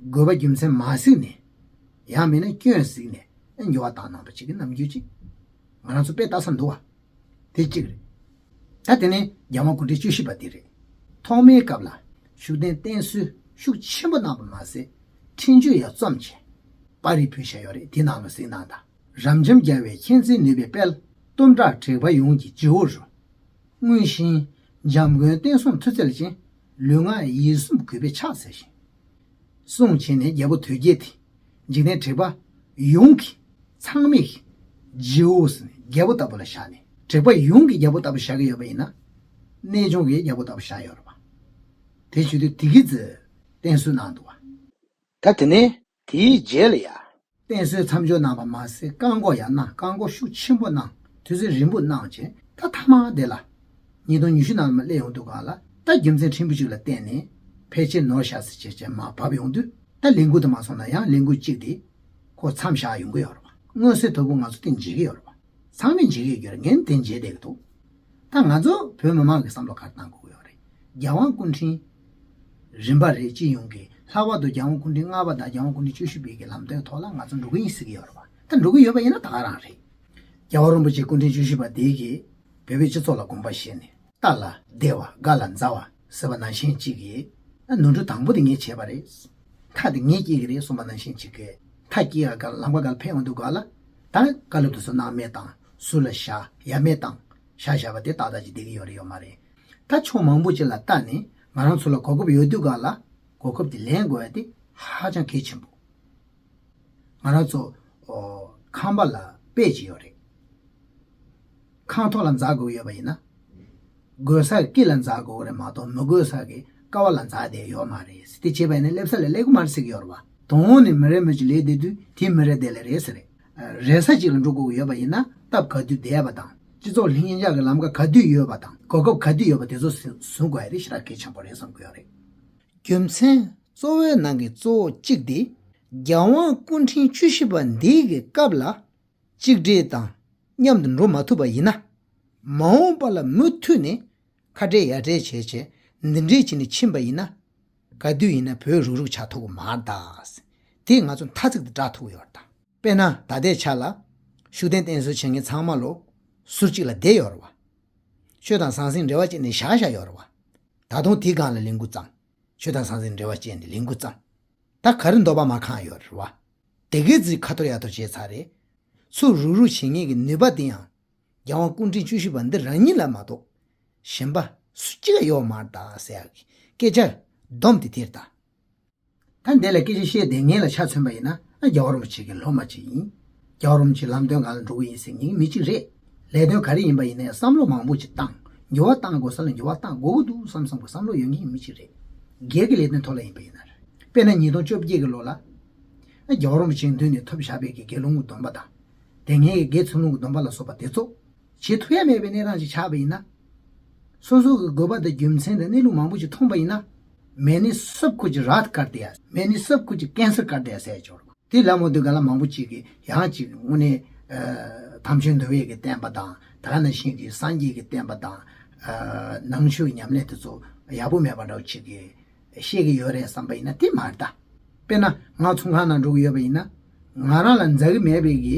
དགོས་པ་རྒྱུ་མཚན་མ་གཟིགས་ནས། ཡང་མིན་ན་སྐྱོན་གཟིགས་ནས་འགྱུར་བ་བཏང་གནང་བ་ཅིག་གི་རྣམ་འགྱུར་ཅིག་ང་རང་ཚོ་དཔེ་ལྟ་ས་འདུག་པ། དེ་གཅིག་རེད། ད་དེ་ནས་རྒྱལ་དབང་སྐུ་ཕྲེང་བཅུ་བཞི་པ་འདི་རེད། ཐོག་མའི་སྐབས་ལ་ཤུགས་ལྡན་བསྟེན་གསོལ་ཤུགས་ཆེན་པོ་གནང་བ་མ་ཟད་འཕྲིན་བཅོལ་ཡང་བརྩམས་བྱས་པར་རིས་ཕུལ་བཞག་ཡོད་རེད། དེ་ནང་ལ་གཟིགས་གནང་དང་། རབ་འབྱམས་རྒྱལ་བའི་མཁྱེན་བརྩེ་ནུས་པའི་དཔལ། གཏུམ་དྲག་དྲེགས་པ་ཡོངས་ཀྱི་ལྗིད་འོག་རུ། དངོས་གཞིའི་འཇམ་མགོན་བསྟན་སྲུང་མཐུ་རྩལ་ཅན། ལུས་ངག་ཡིད་གསུམ་གུས་པས་ཕྱག་འཚལ་ཞིང་། གསུངས་བྱས་ནས་རྒྱལ་པོ་དོལ་རྒྱལ་དེ། འཇིག་རྟེན་དྲེགས་པ་ཡོངས་ཀྱི་ཚང་མས་རྗེ་བོ་ཟེར་ནས་རྒྱལ་པོ་ལྟ་བུ་ལ་བཞག་ནས། དྲེགས་པ་ཡོངས་ཀྱི་རྒྱལ་པོ་ལྟ་བུ་བཞག་གི་ཡོད་པ་ཡིན་ན། གནས་ཆུང་གི་རྒྱལ་པོ་ལྟ་བུ་བཞག་ཡོད་རེད་པ། དེ་བྱེད་དུས་དེ་གི་ཚེ་བསྟེན་གསོལ་གནང་འདུག་པ། ད་དེ་ནས་དེའི་རྗེས་ལ་ཡ། བསྟེན་གསོལ་མཚམས་འཇོག་གནང་བ་མ་ཟད་བཀག་འགོག་ཡང་གནང་། བཀག་འགོག་ཤུགས་ཆེན་པོ་གནང་། དུས་ཚོད་རིང་པོ་གནང་བྱས་ད་མཐའ་མ་དེ་ལ། ཉིས་སྟོང་ཉི་ཤུ་ནང་ལ་མར་སླེབས་ཡོང་དུས་སྒང་ལ་ད་རྒྱུ་མཚན་ཕྲན་བུ་ཅིག་ལ་བརྟེན་ནས་ཕལ་ཆེར་ནོར་ཤག་ཟེར་བྱས་བྱས་མར་བབས་ཡོང་དུས་ད་ལས་འགུལ་དུ་མ་སོང་ན་ཡང་ལས་འགུལ་གཅིག་དེ་ཁོ་མཚམས་བཞག་ཡོང་གི་ཡོད་རེད་པ། མངོན་གསལ་དོད་པོ་ང་ཚོ་དེ་མཇལ་གི་ཡོད་རེད་པ། ཚང་མས་མཇལ་གི་ཡོད་རེད། ངས་ནི་དེ་མཇལ་བསྡད་ཀྱི་འདུག་ད་ང་ཚོ་བོད་མི་མང་གི་བསམ་བློ་ག་རེ་བཏང་དགོས་ཀྱི་ཡོད་རེད། རྒྱལ་དབང་སྐུ་ཕྲེང་རིམ་པ་རེ་སྤྱི་ཡོངས་ཀྱི་ལྷག་པར་དུ་རྒྱལ་དབང་སྐུ་ཕྲེང་ལྔ་པ་དང་རྒྱལ་དབང་སྐུ་ཕྲེང་བཅུ་བཞི་པའི་གི་ལམ་སྟོན་ཐོག་ལ་ང་ཚོ་འགྲོ་གི་ཡིན་ཟེར་གྱི་ཡོད་རེད་བ། ད་འགྲོ་གི་ཡོད་པ་ཡིན་ན་ད་ག་རང་རེད། རྒྱལ་བ་རིན་པོ་ཆེ་སྐུ་ཕྲེང་བཅུ་བཞི་པ་དེ་གིས་བོད་པའི་སྤྱི་ཚོགས་ལ་དགོངས་པ་བཞེས་ནས། རྟ་ལ་བདེ་བ་རྒྭ་ལ་མཛའ་བ་ཟེར་བ་ནང་བཞིན་གཅིག་གིས། ནོར་འཁྲུལ་དང་པོ་དེ་ངས་བྱས་པ་རེད། མཐའ་དེ་ངས་སྐྱེལ་གྱི་རེད་གསུངས་པ་ནང་བཞིན་གཅིག་གིས། མཐའ་སྐྱེལ་ཡ་ག་ལ་ལམ་ཁ་ག་ལ་ཕེབས་འོང་དུས་ག་ལ། ད་བཀའ་སློབ་དེ་ཚོ་གནང་མེད་དང་ཟུར་ལ་བཞག་ཡ་མེད་དང་བཞག་བཞག་པ་དེ་ཏག་ཏག་ཅིག་བསྡད་ཀྱི་ཡོད་རེད་ཡོད་མ་རེད། ད་ཕྱོགས་མང་པོ་ཅིག་ལ་བལྟས་ནས་ང་རང་ཚོ་ལ་གོ་སྐབས་ཡོད་དུས་ག་ལ་གོ་སྐབས་དེ་ལེན་དགོས་ཡ་དེ་ཧ་ཅང་གལ་ཆེན་པོ། ང་རང་ཚོ་ཨོ་ཁང་པ་ལ་དཔེ་ཅིག་ཡོད་རེད། ཁང་ཐོག་ལ་འཛེག་དགོས་ཡོད་པ་ཡིན་ན། དགོས་ས་དཀྱིལ་ལ་འཛེག་དགོས་རེད་མ་གཏོགས་མི་དགོས་ས་གི་ཀ་བ་ལ་འཛེག་བསྡད་ཡོད་མ་རེད། དེ་བྱས་པ་ཡིན་ན་སླེབས་ས་ལ་སླེབས་ཀྱི་མ་རེད་ཟེར་གྱི་ཡོད་རེད་བ། དོན་ནི་མི་རེ་མི་གཅིག་ལས་བསྡད་དུས་དེ་མི་རེ་དེ་ལ་རེད་ཟེར་རེད། རེད་ས་གཅིག་ལ་འགྲོ་དགོས་ཀྱི་ཡོད་པ་ཡིན་ན་སྟབས་ག་དུས་བསྡད་པ་དང་སྤྱི་ཚོགས་ལྷིང་འཇགས་ཀྱི་ལམ་ཁ་ག་དུས་ཡོད་པ་དང་གོ་སྐབས་ག་དུས་ཡོད་པ་དེ་ཚོ་བཟུང་དགོས་ཡ་དེ་ཞེ་དྲག་གལ་ཆེན་པོ་རེད་བསམ་གྱི་ཡོད་རེད། རྒྱུ་མཚན་གཙོ་བོའི་ནང་གི་གཙོ་བོ་གཅིག་དེ། རྒྱལ་དབང་སྐུ་ཕྲེང་བཅུ་བཞི་པ་འདིའི་གི་སྐབས་ལ་གཅིག་སྒྲིལ་དང་མཉམ་དུ་འགྲོ་མ་ཐུབ་པ་ཡིན་ན། མ་འོངས་པ་ལ་མུ་མཐུད་ནས་ཁ་བྲལ་ཡ་བྲལ་བྱས་བྱས་འདི་འདྲས་བྱས་ནས་ཕྱིན་པ་ཡིན་ན། ག་དུས་ཡིན་ན་བོད་རུག་རུག་ཆགས་ཐུབ་ཀྱི་མ་རེད་ད། དེ་ང་ཚོ་མཐའ་གཅིག་ཏུ་བསྒྲགས་ཐུབ་ཀྱི་ཡོད་རེད་ད། དཔེར་ན་ད་ལྟའི་ཆ་ལ་ཤུགས་ལྡན་བསྟེན་གསོལ་བྱེད་མཁན་ཚང་མ་ལོ་ཟུར་གཅིག་ལ་བསྡད་ཡོད་རེད་བ། ཆོས་དང་ཟང་ཟིང་འབྲེལ་བ་བཅད་ནས་བཞག་བཞག་ཡོད་རེད་བ། ད་དུང་དེའི་སྒང་ལ་ལས་འགུལ་བརྩམས། ཆོས་དང་ཟང་ཟིང་འབྲེལ་བ་བཅད་ནས་ལས་འགུལ་བརྩམས། ད་ག་རེ་འདོད་པ་མ་ཁེངས་ཡོད་རེད་བ། དེ་གའི་ཙི་ཁ་ཐོར་ཡ་ཐོར་བྱས་ཚར་རེད། ཚུར་རུག་རུག་བྱེད་མཁན་གྱི་ནུས་པ་དེ་ཡང་རྒྱལ་དབང་སྐུ་ཕྲེང་བཅུ་བཞི་པ་འདི་རང་ཉིད་ལ་མ་གཏོགས་གཞན་པ་སུ་གཅིག་ཡོད་མ་རེད་ད་ཟེར་ཡག་གི་སྐད་ཆ་སྡོམ་དེ་དེ་རེད་ད། ད་འདི་ལ་སྐད་ཆ་བཤད་བསྡད་མཁན་ལ་ཆ་མཚོན་པ་ཡིན་ན་ཨ་རྒྱལ་བ་རིན་པོ་ཆེ་གི་སློབ་མ་ཅིག་ཡིན། རྒྱལ་བ་རིན་པོ་ཆེའི་ལམ་སྟོན་སྒང་ལ་འགྲོ་གི་ཡིན་ཟེར་མཁན་མི་གཅིག་རེད། ལས་དོན་ག་རེ་ཡིན་པ་ཡིན་ན་ཡང་བསམ་བློ་མང་པོ་ཅིག་བཏང་། འགྱུར་བ་གཏང་དགོས་ས་ལ་འགྱུར་བ་གཏང་དགོས་ཀྱི་འདུག་བསམ་བསམ་གི་བསམ་བློ་ཡོད་མཁན་མི་གཅིག་རེད། སྒེར་གྱི་ལས་དོན་ཐོག་ལ་ཡིན་པ་ཡིན་ན་རེད། དཔེར་ན་ཉིས་སྟོང་བཅོ་བརྒྱད་ཀྱི་ལོ་ལ་ཨ་རྒྱལ་བ་རིན་པོ་ཆེའི་མདུན་ནས་ཐོབ་བཞག་པའི་གི་དགེ་སློང་གི་སྡོམ་པ་དང་། དེ་སྔའི་གི་དགེ་ཚུལ་སློང་གི་སྡོམ་པ་ལ་སོགས་པ་དེ་ཚོ་བྱེད་ཐུབ་ཡ་མེད་པའི་གནས་སྟངས་ཅིག་ཆགས་པ་ཡིན་ན། སོ་སོ་གི་དགོས་པ་དང་རྒྱུ་མཚན་དང་གནས་ལུགས་མང་པོ་ཅིག་མཐོང་པ་ཡིན་ན། མེ་ནི་སབ་ཁུ་ཅི་རཱཐ་ཀར་ཏི་ཡ། མེ་ནི་སབ་ཁུ་ཅི་ཀེན་སར་ཀར་ཏི་ཡ་ཟེར་ཆོག་རེད། དེ་ལ་མོ་དུས་ག་ལ་མང་པོ་ཅིག་གིས་ཡང་ཅིག་དངོས་གནས་ཨ་དམ་ཆོས་འདུལ་བའི་གི་བསྟན་པ་དང་ད་ག་ནང་བཞིན་གྱི་སངས་རྒྱས་ཀྱི་བསྟན་པ་དང་ཨ་ནང་ཆོས་ཀྱི་ཉམས་ལེན་དེ་ཚོ་ཡག་པོ་མེད་པ་འདྲ་བོ་ཅིག་གིས་བཤད་ཀྱི་ཡོད་རེད་བསམ་པ་ཡིན་ན་དེ་མ་རེད་ད། དཔེར་ན་ང་ཚོང་ཁང་ནང་འགྲོ་གི་ཡོད་པ་ཡིན་ན། ང་རང་ལ་མཛའ་གི་མེད་པའི་གི་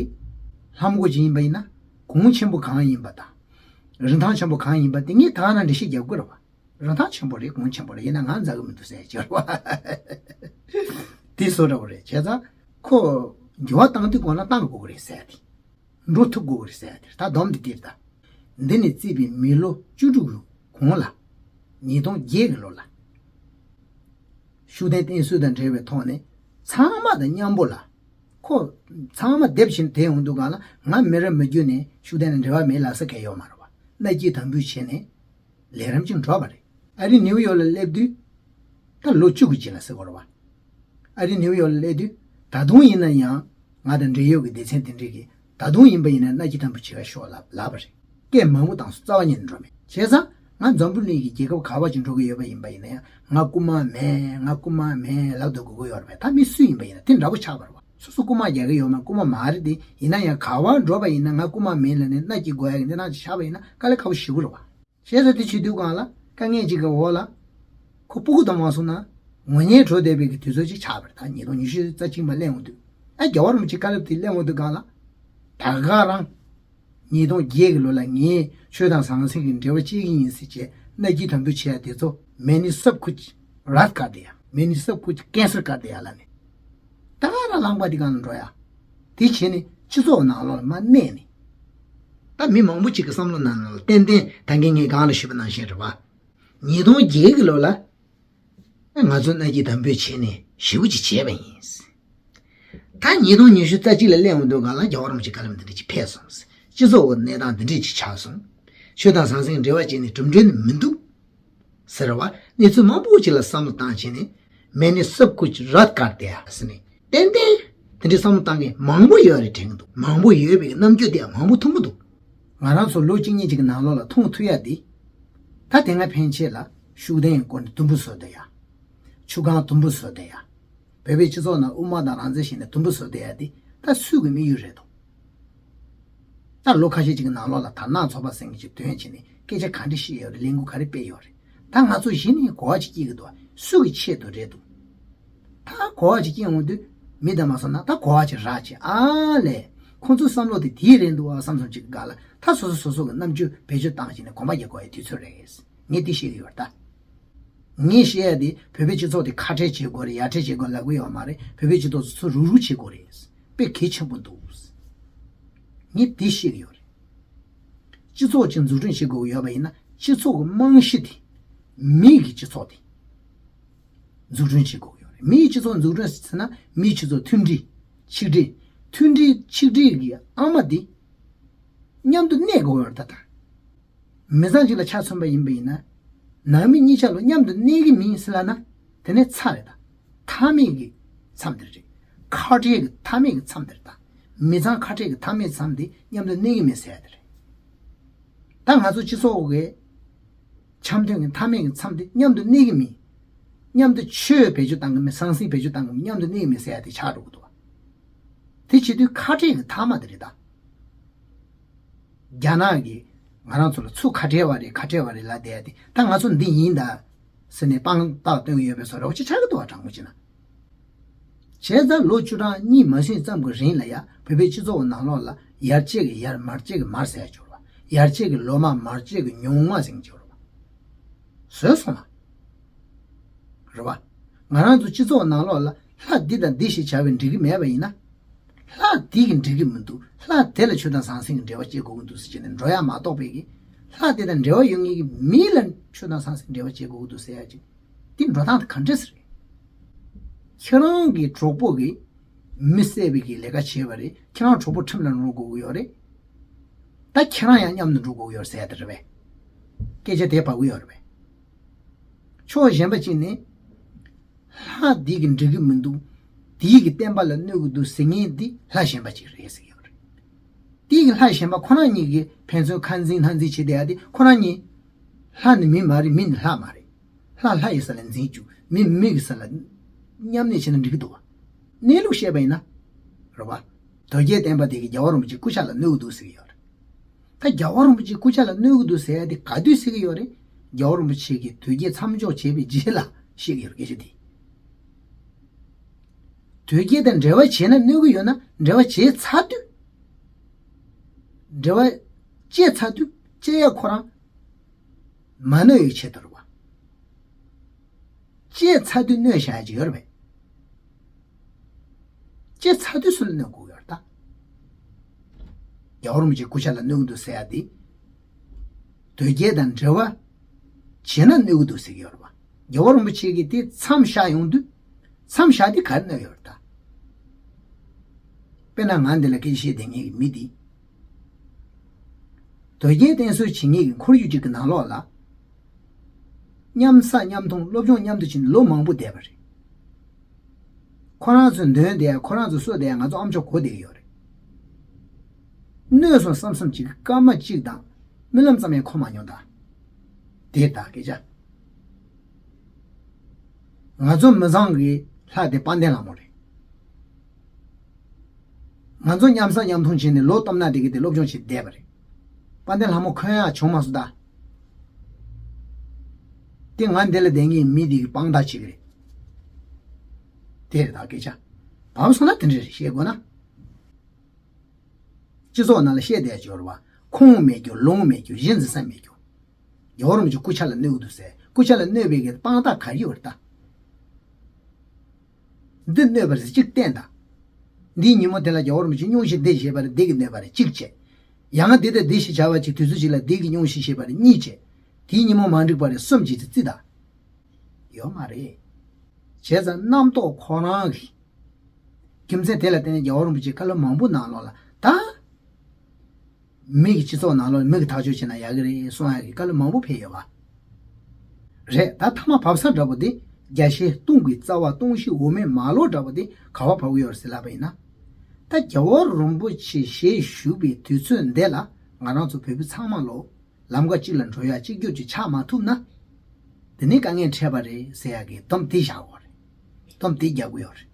ལྷམ་གོག་ཅིག་ཡིན་པ་ཡིན་ན། གོང་ཆེན་པོ་གང་ཡིན་པ་དང་། རིན་ཐང་ཆེན་པོ་གང་ཡིན་པ་དེ་ངས་ད་ག་ནང་འགྲེལ་བཤད་རྒྱབ་དགོས་རེད་བ། རིན་ཐང་ཆེན་པོ་རེད། གོང་ཆེན་པོ་རེད། ཡིན་ན་ང་མཛའ་གི་མི་འདུག་ཟེར་གྱི་རེད་བ། དེ་བཟོ་འདྲ་བོ་རེད། བྱས་ཙང་ཁོ་འགྱུར་བ་བཏང་དུས་གོང་ལ་བཏང་དགོས་ཀྱི་རེད་ཟེར་ཏེ། འགྲོ་ཐུབ་དགོས་ཀྱི་རེད་ཟེར་ཏེ། ད་སྡོམ་དེ་དེར་ད། འདི་ནས་བརྩིས་པའི་མི་ལོ་བཅུ་དྲུག་གོང་ལ། ཉིས་སྟོང་བརྒྱད་ཀྱི་ལོ་ལ། ཤུགས་ལྡན་བསྟེན་གསོལ་དང་འབྲེལ་བའི་ཐོག་ནས་ཚང་མ་དང་མཉམ་པོ་ལ། ཁོ་ཚང་མ་སྡེབ་བཞིན་དེ་ཡོང་དུས་གང་ལ་ང་མི་རབས་མི་རྒྱུད་ནས་ཤུགས་ལྡན་དང་འབྲེལ་བ་མེད་ལབ་ས་གང་ཡོད་མ་རེད་བ། མནའ་སྐྱེལ་དམ་འབུལ་བྱས་ནས་ལས་རིམ་གཅིག་འགྲོ་བ་རེད། ཨ་རི་ནིའུ་ཡོག་ལ་སླེབས་དུས་ད་ལོ་བཅུ་དགུ་ཅིག་ལ་ཟེར་དགོས་རེད་བ། ཨ་རི་ནིའུ་ཡོག་ལ་སླེབས་དུས་ད་དུང་ཡིན་ན་ཡང་ང་དང་འབྲེལ་ཡོད་ཀྱི་སྡེ་ཚན་དེ་འདྲས་ཀྱིས་ད་དུང་ཡིན་པ་ཡིན་ན་མནའ་སྐྱེལ་དམ་འབུལ་བྱེད་ཀ་ཤོག་ལབ་ལབ་པ་རེད། སྐད་མང་པོ་བཏང་སོང་། རྩ་བ་ཉིད་ནས་འགྲོ་མེད། བྱས་ཙང་ང་འཛམ་བུ་གླིང་གི་རྒྱལ་ཁབ་ག་བ་ཅིག་འགྲོ་གི་ཡོད་པ་ཡིན་པ་ཡིན་ན་ཡང་ང་རྐུ་མ་མིན། ང་རྐུ་མ་མིན་ལབ་སྡོད་དགོས་ཀྱི་ཡོད་རེད་པས། ད་མི་སུ་ཡིན་པ་ཡིན་ན་དེ་འདྲ་པོ་ཆགས་པ་རེད་བ། སོ་སོ་རྐུ་མ་རྒྱག་གི་ཡོད་མ་རྐུ་མ་མ་རེད་དེ། ཡིན་ན་ཡང་ག་བ་འགྲོ་པ་ཡིན་ན་ང་རྐུ་མ་མིན་ལབ་ནས་མནའ་སྐྱེལ་དགོས་ཡ་གི་གནས་སྟངས་ཅིག་ཆགས་པ་ཡིན་ན་དཀའ་ལས་ཁག་པོ་ཞེ་པོ་རེད་བ། བྱས་ཙང་དེ་བྱེད་དུས་སྒང་ལ་དཀའ་ངལ་ཅིག་གི་འོག་ལ་ཁོ་སྤུ་གུ་དང་མ་སོང་ན་ངོ་ཉལ་འགྲོ་བསྡད་པའི་གི་དུས་ཚོད་ཅིག་ཆགས་པ་རེད། ད་ཉིས་སྟོང་ཉི་ཤུ་རྩ་གཅིག་མ་སླེབས་འོང་དུས། ཨ་རྒྱལ་བ་རིན་པོ་ཆེ་བཀའ་སློབ་དེ་སླེབས་འོང་དུས་སྒང་ལ། ད་ག་རང་ཉིས་སྟོང་བརྒྱད་ཀྱི་ལོ་ལ་ངས་ཆོས་དང་ཟང་ཟིང་གི་འབྲེལ་བ་བཅད་ཀྱི་ཡིན་ཟེར་བྱས་མནའ་སྐྱེལ་དམ་འབུལ་བྱས་ཡ་དེ་ཚོ་མེ་ནི་སབ་ཁུ་ཅི་རཱཐ་ཀར་ཏི་ཡ། མེ་ནི་སབ་ཁུ་ཅི་ཀེན་སར་ཀར་ཏི་ཡ་ལབ་ནས། ད་ག་རང་ལངས་པ་དེ་སྒང་ལ་འགྲོ་ཡ། དེ་བྱས་ནས་སྤྱི་ཚོགས་ནང་ལོགས་ལ་མར་གནས་ནས། ད་མི་མང་པོ་ཅིག་གི་བསམ་བློ་ནང་ལོགས་ལ་ཏན་ཏན་ད་གིན་ངས་སྒང་ལ་ཞུས་པ་ནང་བཞིན་རེད་བ། ཉིས་སྟོང་བརྒྱད་ཀྱི་ལོ་ལ། ང་ཚོ་མནའ་སྐྱེལ་དམ་འབུལ་བྱས་ནས་ཞེ་པོ་ཅིག་བྱས་པ་ཡིན། ད་ཉིས་སྟོང་ཉི་ཤུ་རྩ་གཅིག་ལ་སླེབས་འོང་དུས་སྒང་ལ་རྒྱལ་བ་རིན་པོ་ཆེ་བཀའ་སློབ་འདི་འདྲ་ཅིག་ཕེབས་སོང་། སྤྱི་ཚོགས་འོག་གནས་སྟངས་འདི་འདྲ་ཅིག་ཆགས་སོང་། ཆོས་དང་ཟང་ཟིང་འབྲེལ་བ་བྱས་ནས་གྲུབ་འབྲས་ནི་མི་འདུག་ཟེར་བ། གནས་ཚུལ་མང་པོ་ཅིག་ལ་བསམ་བློ་བཏང་བྱས་ནས་མེ་ནི་སབ་ཁུ་ཅི་རཱཐ་ཀར་ཏི་ཡ་ཟེར་ནས། ཏན་ཏན་དེ་འདྲའི་བསམ་བློ་བཏང་མཁན་མང་པོ་ཡོད་རེད་དྲན་གྱི་འདུག་མང་པོ་ཡོད་པའི་རྣམ་འགྱུར་དེ་མང་པོ་མཐོང་གི་འདུག་ང་རང་ཚོ་ལོ་གཅིག་གཉིས་ཅིག་གི་ནང་ལོགས་ལ་མཐོང་ཐུབ་ཡ་དེ། ད་དེ་སྔ་ཕན་ཆད་ལ་ཤུགས་ལྡན་གྱི་སྐོར་ནས་དུམ་བུ་བཟོས་བསྡད་ཡ། ཆུ་སྒང་དུམ་བུ་བཟོས་བསྡད་ཡ། བོད་པའི་སྤྱི་ཚོགས་ནང་དབུ་མ་དང་རང་བཙན་ཞེས་ནས་དུམ་བུ་བཟོས་བསྡད་ཡ་དེ་ད་སུས་ཀྱི་དམིགས་ཡུལ་རེད་དོ། ད་ལོ་ཁ་ཤས་ཅིག་གི་ནང་ལོགས་ལ་དར་ནག་ཚོགས་པ་ཟེར་མཁན་ཅིག་ཐོན་བྱས་ནས་ སྐད་ཆ་ག་འདྲ་བཤད་ཡོད་རེད། ལས་འགུལ་ག་རེ་སྤེལ་ཡོད་རེད། ད་ང་ཚོ་གཞི་ནས་གོ་བ་ཅིག་སྐྱེ་གི་འདུག་སུ་གི་ཆེད་དུ་རེད་འདུག་ད་གོ་བ་ཅིག་སྐྱེ་འོང་དུས་མི་དང་མ་སོང་ན་ད་གོ་བ་ཅིག་རག་བྱས་ཨ་ལས། ཁོང་ཚོའི་བསམ་བློ་དེ་དེ་རེད་འདུག་ཨ་བསམ་བསམ་ཅིག་གི་སྒང་ལ་ད་སོ་སོ་སོ་སོ་གི་རྣམ་དཔྱོད་བེད་སྤྱོད་བཏང་བྱས་ནས་གོམ་པ་རྒྱག་དགོས་ཡའི་དུས་ཚོད་རེད། ངས་འདི་བཤད་གི་ཡོད་རེད་ད། ངས་བཤད་ཡ་དེ་བོད་པའི་སྤྱི་ཚོགས་དེ་ཁ་བྲལ་བྱེད་དགོས་རེད། ཡར་བྲལ་བྱེད་དགོས་ལབ་གི་ཡོད་མ་རེད། བོད་པའི་སྤྱི་ཚོགས་ཚོ་རུག་རུག་བྱེད་དགོས་རེད། དཔེ་གལ་ཆེན་པོ་འདུག་ངས་དེ་བཤད་གི་ཡོད་རེད། སྤྱི་ཚོགས་ཅིག་འཛུགས་སྐྲུན་བྱེད་དགོས་ཀྱི་ཡོད་པ་ཡིན་ན་སྤྱི་ཚོགས་ཀྱི་རྨང་གཞི་དེ། མི་གི་སྤྱི་ཚོགས་དེ་འཛུགས་སྐྲུན་བྱེད་དགོས་ཀྱི་ཡོད་རེད། མི་གི་སྤྱི་ཚོགས་འཛུགས་སྐྲུན་ཟེར་ན་མིའི་སྤྱི་ཚོགས་མཐུན་སྒྲིལ། ཆིག་སྒྲིལ། མཐུན་སྒྲིལ་ཆིག་སྒྲིལ་གྱི་ཨ་མ་དེ་མཉམ་དུ་གནས་དགོས་ཀྱི་ཡོད་རེད་ད་ལྟ། མི་ཚང་གཅིག་ལ་ཆ་མཚོན་པ་ཡིན་པ་ཡིན་ན། ནང་མི་གཉིས་ཆ་ལ་མཉམ་དུ་གནས་ཀྱི་མིན་ཟེར་ལབ་ན། དེ་ནས་ཚར་རེད་ད། མཐའ་མེད་ཀྱི་མཚམས་དེ་རེད། ཁ་བྲལ་གྱི་མཐའ་མེད་ཀྱི་མཚམས་དེ་རེད་ད། མི་ཚང་ཁ་བྲལ་གྱི་མཐའ་མེད་མཚམས་དེ་མཉམ་དུ་གནས་ཀྱི་མིན་ཟེར་ཡ་དེ་རེད། ད་ང་ཚོ་སྤྱི་ཚོགས་ཀྱི་འཆམ་མཐུན་གྱི་མཐའ་མེད་ཀྱི་མཚམས་དེ་མཉམ་དུ་གནས་ཀྱི་མིན། མཉམ་དུ་ཆོས་བེད་སྤྱོད་བཏང་གི་མིན། ཟང་ཟིང་བེད་སྤྱོད་བཏང་གི་མིན། མཉམ་དུ་གནས་ཀྱི་མིན་ཟེར་ཡ་དེ་ཆགས་འགྲོ་གི་འདུག་བ། དེ་བྱེད་དུས་ཁ་བྲལ་གྱི་མཐའ་མ་དེ་རེད་ད། རྒྱ་ནག་གིས་ང་རང་ཚོ་ལ་ཚུར་ཁ་བྲལ་བ་རེད། ཁ་བྲལ་བ་རེད་ལབ་བསྡད་དེ་ད་ང་ཚོ་འདི་ཡིན་ད་ཟེར་ནས་དཔང་རྟགས་སྟོན་གྱི་ཡོད་པའི་བཟོ་འདྲ་བོ་ཅིག་ཆགས་ཀྱི་འདུག་བ། དྲང་པོ་བྱས་ན། བྱས་ཙང་ལོ་བཅུ་གྲངས་གཉིས་མ་ཟིན་ཙམ་གྱི་རིང་ལ་ཡ་བོད་པའི་སྤྱི་ཚོགས་ནང་ལོགས་ལ་ཡར་བཅད་ཀྱི་ཡར་མར་བཅད་ཀྱི་མར་ཟེར་ཡ་ཅིག་ཡོད་རེད་བ། ཡར་བཅད་ཀྱི་ལོ་མ་མར་བཅད་ཀྱི་ཉུང་མ་ཟེར་གྱི་ཅིག་ཡོད་རེད་བ། བཟོས་སོང་ང་། རེད་བ། ང་རང་ཚོ་སྤྱི་ཚོགས་ནང་ལོགས་ལ་ལྷ་འདི་དང་འདི་ཞེས་བྱ་བའི་འགྲིག་གི་མེད་པ་ཡིན་ན། ལྷ་འདི་གི་འགྲིག་གི་མི་འདུག་ལྷ་དེ་ལ་ཆོས་དང་ཟང་ཟིང་གི་འབྲེལ་བ་བྱེད་དགོས་ཀྱི་འདུག་ཟེར་བྱས་ནས་འགྲོ་ཡ་མ་གཏོགས་པའི་གི། ལྷ་དེ་དང་འབྲེལ་བ་ཡོད་མཁན་གྱི་མི་ལ་ཆོས་དང་ཟང་ཟིང་འབྲེལ་བ་བྱེད་དགོས་ཀྱི་འདུག་ཟེར་ཡ་ཅིག་འདི་འགྲོ་སྟངས་དེ་ག་འདྲས་རེད། ཁྱེད་རང་གི་གྲོགས་པོ་གིས་མི་བསད་པའི་གི་ལས་ཀ་བྱས་པ་རེད། ཁྱེད་རང་གྲོགས་པོ་ཁྲིམས་ལ་འགྲོ་དགོས་ཀྱི་ཡོད་རེད། ད་ཁྱེད་རང་ཡང་མཉམ་དུ་འགྲོ་དགོས་ཀྱི་ཡོད་ཟེར་ཡ་དེ་རེད་པས། སྐད་ཆ་དེ་བབ་ཀྱི་ཡོད་རེད་པས། ཕྱོགས་གཞན་པ་གཅིག་ནས། ལྷ་འདི་གི་འགྲིག་གི་མི་འདུག་འདི་གི་བསྟན་པ་ལ་གནོད་ཀྱི་འདུག་ཟེར་མཁན་འདི་ལྷ་གཞན་པ་ཅིག་རེད་ཟེར་གྱི་ཡོད་རེད། དེ་གི་ལྷ་གཞན་པ་ཁོ་རང་གཉིས་ཀྱིས་ཕན་ཚུན་ཁ་འཛིང་སྣ་འཛིང་བྱེད་བསྡད་ཡ་དེ་ཁོ་རང་གཉིས། ལྷ་ནི་མི་མ་རེད། མི་ནི་ལྷ་མ་རེད། ལྷ་ལྷ་ཡི་ས་ལ་འཛིང་བཅུག་མི་མི་གི་ས་ལ་མཉམ་གནས་བྱས་ན་འགྲིག་གི་འདུག་བ། གནས་ལུགས་བཤད་པ་ཡིན་ན། རེད་བ། དོལ་རྒྱལ་བསྟན་པ་དེ་གི་རྒྱལ་བ་རིན་པོ་ཆེའི་སྐུ་ཕྱྭ་ལ་གནོད་ཀྱི་འདུག་ཟེར་གྱི་ཡོད་རེད། ད་རྒྱལ་བ་རིན་པོ་ཆེའི་སྐུ་ཕྱྭ་ལ་གནོད་ཀྱི་འདུག་ཟེར་ཡ་དེ་ག་དུས་ཟེར་གྱི་ཡོད་རེད། རྒྱལ་བ་རིན་པོ་ཆེ་གིས་དོལ་རྒྱལ་མཚམས་འཇོག་བྱས་པའི་རྗེས་ལ་བཤད་ཀྱི་ཡོད་རེད། སྐད་ཆ་དེ། དོལ་རྒྱལ་དང་འབྲེལ་བ་བྱས་ན་གནོད་ཀྱི་ཡོད་ན་འབྲེལ་བ་བྱས་ཚར་དུས། འབྲེལ་བ་བཅད་ཚར་དུས་བཅད་ཡ་ཁོ་རང་མ་གནོད་ཡའི་ཆེད་དུ་རེད་བ། བཅད་ཚར་དུས་གནོད་བྱ་ཡ་ཅིག་ཡོད་རེད་པས། བཅད་ཚར་དུས་སུ་ལ་གནོད་དགོས་ཡོད་རེད་ད། རྒྱལ་བ་རིན་པོ་ཆེའི་སྐུ་ཕྱྭ་ལ་གནོད་ཀྱི་འདུག་ཟེར་ཡ་དེ། དོལ་རྒྱལ་དང་འབྲེལ་བ་བྱས་ན་གནོད་ཀྱི་འདུག་ཟེར་གྱི་ཡོད་རེད་པ། རྒྱལ་བ་རིན་པོ་ཆེ་གིས་དེ་མཚམས་བཞག་ཡོང་དུས། མཚམས་བཞག་དེ་ག་རེ་གནོད་ཡོད་རེད་ད། དཔེར་ན་ང་འདི་ལ་སྐད་ཆ་བཤད་བསྡད་མཁན་གྱི་མི་འདི། དོལ་རྒྱལ་བསྟེན་གསོལ་བྱེད་མཁན་གྱི་ཁོར་ཡུག་ཅིག་གི་ནང་ལོགས་ལ། མཉམ་ཟ་མཉམ་འཐུང་སློབ་སྦྱོང་མཉམ་དུ་བྱས་ནས་ལོ་མང་པོ་བསྡད་པ་རེད། ཁོ་རང་ཚོའི་འདོན་བསྡད་ཡ་ཁོ་རང་ཚོའི་གསོལ་བསྡད་ཡ་ང་ཚོ་ཨ་མཆོག་གོ་བསྡད་ཀྱི་ཡོད་རེད། གནོད་སོང་བསམ་བསམ་གཅིག་སྐར་མ་གཅིག་དང་རྨི་ལམ་ཙམ་ཡང་འཁོར་མ་མྱོང་ད། དེ་ད་སྐད་ཆ། ང་ཚོ་མི་ཚང་གི་ལྷ་དེ་དཔལ་ལྡན་ལྷ་མོ་རེད། ང་ཚོ་མཉམ་ཟ་མཉམ་འཐུང་བྱས་ནས་ལོ་སྟོང་ན་དེ་གི་དེ་སློབ་སྦྱོང་བྱས་བསྡད་པ་རེད། དཔལ་ལྡན་ལྷ་མོ་ཁོན་ཡག་བྱུང་མ་སོང་ད། དེ་ང་འདི་ལ་བསྡད་མཁན་མི་དེ་གི་དཔང་རྟགས་བྱེད་ཀྱི་རེད། དེ་རེད་ད་སྐད་ཆ། བབ་སོང་ན་དེ་འདྲ་རེད་བཤད་དགོས་ན། སྤྱི་ཚོགས་ནང་ལ་བཤད་བསྡད་ཀྱི་ཡོད་རེད་བ། ཁོང་མེད་རྒྱུ་ལོང་མེད་རྒྱུ་གཞི་འཛིན་ས་མེད་རྒྱུ། རྒྱལ་བ་རིན་པོ་ཆེ་སྐུ་ཕྱྭ་ལ་གནོད་ཀྱི་འདུག་ཟེར། སྐུ་ཕྱྭ་ལ་གནོད་པའི་གི་དཔང་རྟགས་ག་རེ་ཡོད་རེད་ད། འདི་གནོད་པ་རེད་གཅིག་བསྟན་དང་། འདིའི་ཉིན་མོ་དེ་ལ་རྒྱལ་བ་རིན་པོ་ཆེ་སྙུང་གཞི་འདི་བཞེས་པ་རེད། འདི་གི་གནོད་པ་རེད་གཅིག་བྱས། ཡང་འདི་དང་འདི་ཞེས་བྱ་བ་གཅིག་དུས་ཚོད་གཅིག་ལ་འདི་གི་སྙུང་གཞི་བཞེས་པ་རེད་གཉིས་བྱས། དེའི་ཉིན་མོ་མ་འགྲིག་པ་རེད་གསུམ་བྱས་ཚེ་རྩི་དང་། ཡོད་མ་རེད། བྱས་ཙང་རྣམ་རྟོག་ཁོ་རང་གི། རྒྱུ་མཚན་དེ་ལ་བརྟེན་ནས་རྒྱལ་བ་རིན་པོ་ཆེས་བཀའ་སློབ་མང་པོ་ནང་ལོགས་ལ་ད། མི་གི་སྤྱི་ཚོགས་ནང་ལོགས་མི་གི་ཐག་གཅོད་བྱས་ན་ཡག་གི་རེད་གསུང་ཡག་གི་བཀའ་སློབ་མང་པོ་ཕེབས་ཡོད་པ། རེད་ད་ཐ་མ་བབས་ས་འདྲ་པོ་དེ་རྒྱ་ཆེའི་སྟོང་གི་རྩ་བ་སྟོང་བཞི་འོ་མའི་མ་ལོག་འདྲ་པོ་དེ་ག་བ་བབས་ཀྱི་ཡོད་རེད་ཟེར་ལབ་པ་ཡིན་ན། ད་རྒྱལ་བ་རིན་པོ་ཆེ་ཞལ་བཞུགས་པའི་དུས་ཚོད་འདི་ལ་ང་རང་ཚོ་བོད་པ་ཚང་མ་ལོ། ལམ་ཁ་གཅིག་ལ་འགྲོ་ཡ་གཅིག་གྱུར་གྱི་ཆགས་མ་ཐུབ་ན། དེ་ནི་དཀའ་ངལ་འཕྲད་པ་རེད་ཟེར་ཡ་གི་སྡོམ་དེ་བཞག་དགོས་རེད། སྡོམ་དེ་རྒྱག་དགོས་ཡོད་རེད།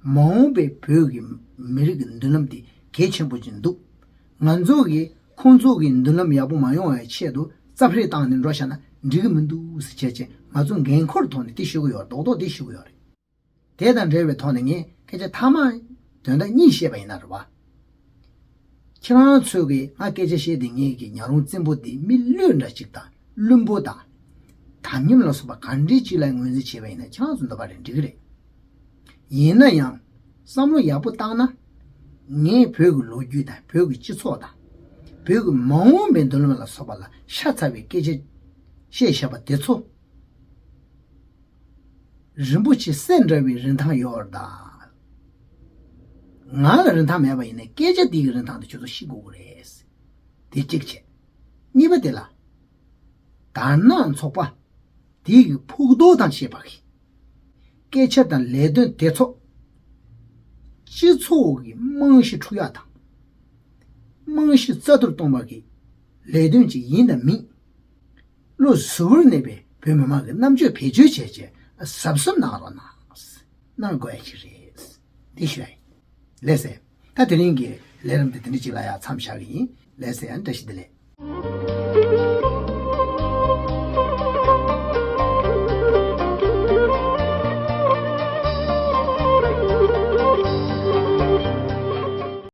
མ་འོངས་པའི་བོད་ཀྱི་མི་རིགས་ཀྱི་མདུན་ལམ་དེ་གལ་ཆེན་པོ་ཅིག་འདུག་ང་ཚོ་གིས་ཁོང་ཚོ་གི་མདུན་ལམ་ཡག་པོ་མ་ཡོང་བའི་ཆེད་དུ་ རྩབ་ཧྲལ་བཏང་ནས་འགྲོ་བཞག་ན་འགྲིག་གི་མི་འདུག་ཟེར་བྱས་བྱས། ང་ཚོ་འགན་ཁུར་ཐོག་ནས་དེ་ཞུ་གི་ཡོད་རེད། རྡོག་རྡོག་དེ་ཞུ་གི་ཡོད་རེད། དེ་དང་འབྲེལ་བའི་ཐོག་ནས་ངས་སྐད་ཆ་མཐའ་མ་དོན་དག་གཉིས་བཤད་པ་ཡིན་ན་རེད་བ། ཁྱེད་རང་ཚོས་ཀྱིས་ང་སྐད་ཆ་བཤད་དེ་ངེད་ཀྱི་ཉ་རོང་བཙན་པོ་འདི་མི་བླུན་འདྲ་ཅིག་དང་བླུན་པོ་དང་། དམ་ཉམས་ལ་སོགས་པ་ག་འདྲའི་ཅིག་ལ་ངོས་འཛིན་བྱས་པ་ཡིན་ན་ཁྱེད་རང་ཚོ་འདོད་པ་རེད། འགྲིག་གི་རེད། ཡིན་ན་ཡང་བསམ་བློ་ཡག་པོ་བཏང་ན། ངས་བོད་ཀྱི་ལོ་རྒྱུས་དང་བོད་ཀྱི་སྤྱི་ཚོགས་དང་། བོད་ཀྱི་མ་འོངས་པའི་མདུན་ལམ་ལ་སོགས་པ་ལ་ཤ་ཚ་བའི་སྐད་ཆ་བཤད་བཞག་པ་དེ་ཚོ། རིན་པོ་ཆེ་གསེར་འདྲ་བའི་རིན་ཐང་ཡོད་རེད་ད། ང་ལ་རིན་ཐང་མེད་པ་ཡིན་ན་སྐད་ཆ་འདི་གི་རིན་ཐང་དེ་ཁྱོད་ཚོ་ཤེས་དགོས་ཀྱི་རེད། དེ་གཅིག་བྱས། གཉིས་པ་དེ་ལ། དར་ནག་ཚོགས་པ་དེ་གི་ཕུགས་རྡོག་དང་བཅས་པ་གི་སྐད་ཆ་དང་ལས་དོན་དེ་ཚོ་སྤྱི་ཚོགས་ཀྱི་རྨང་གཞི་འཁྲུག་ཡག་དང་། རྨང་གཞི་རྩ་གཏོར་གཏོང་བ་གི་ལས་དོན་ཅིག་ཡིན་དང་མིན། བློ་གཟུ་བོར་གནས་པའི་བོད་མི་མང་གི་རྣམ་དཔྱོད་བེད་སྤྱོད་བྱས་བྱས་གཟབ་གཟབ་གནང་རོགས་གནང་། གནང་དགོས་ཡ་ཅིག་རེད། འདི་ཞུ་ཡ་ཡིན། ལགས་སེ། ད་དེ་རིང་གི་ལས་རིམ་དེ་དེ་འདྲ་ཅིག་ལ་ཡ་མཚམས་བཞག་གི་ཡིན། ལགས་སེ། ཨ་ནི་བཀྲ་ཤིས་བདེ་ལེགས།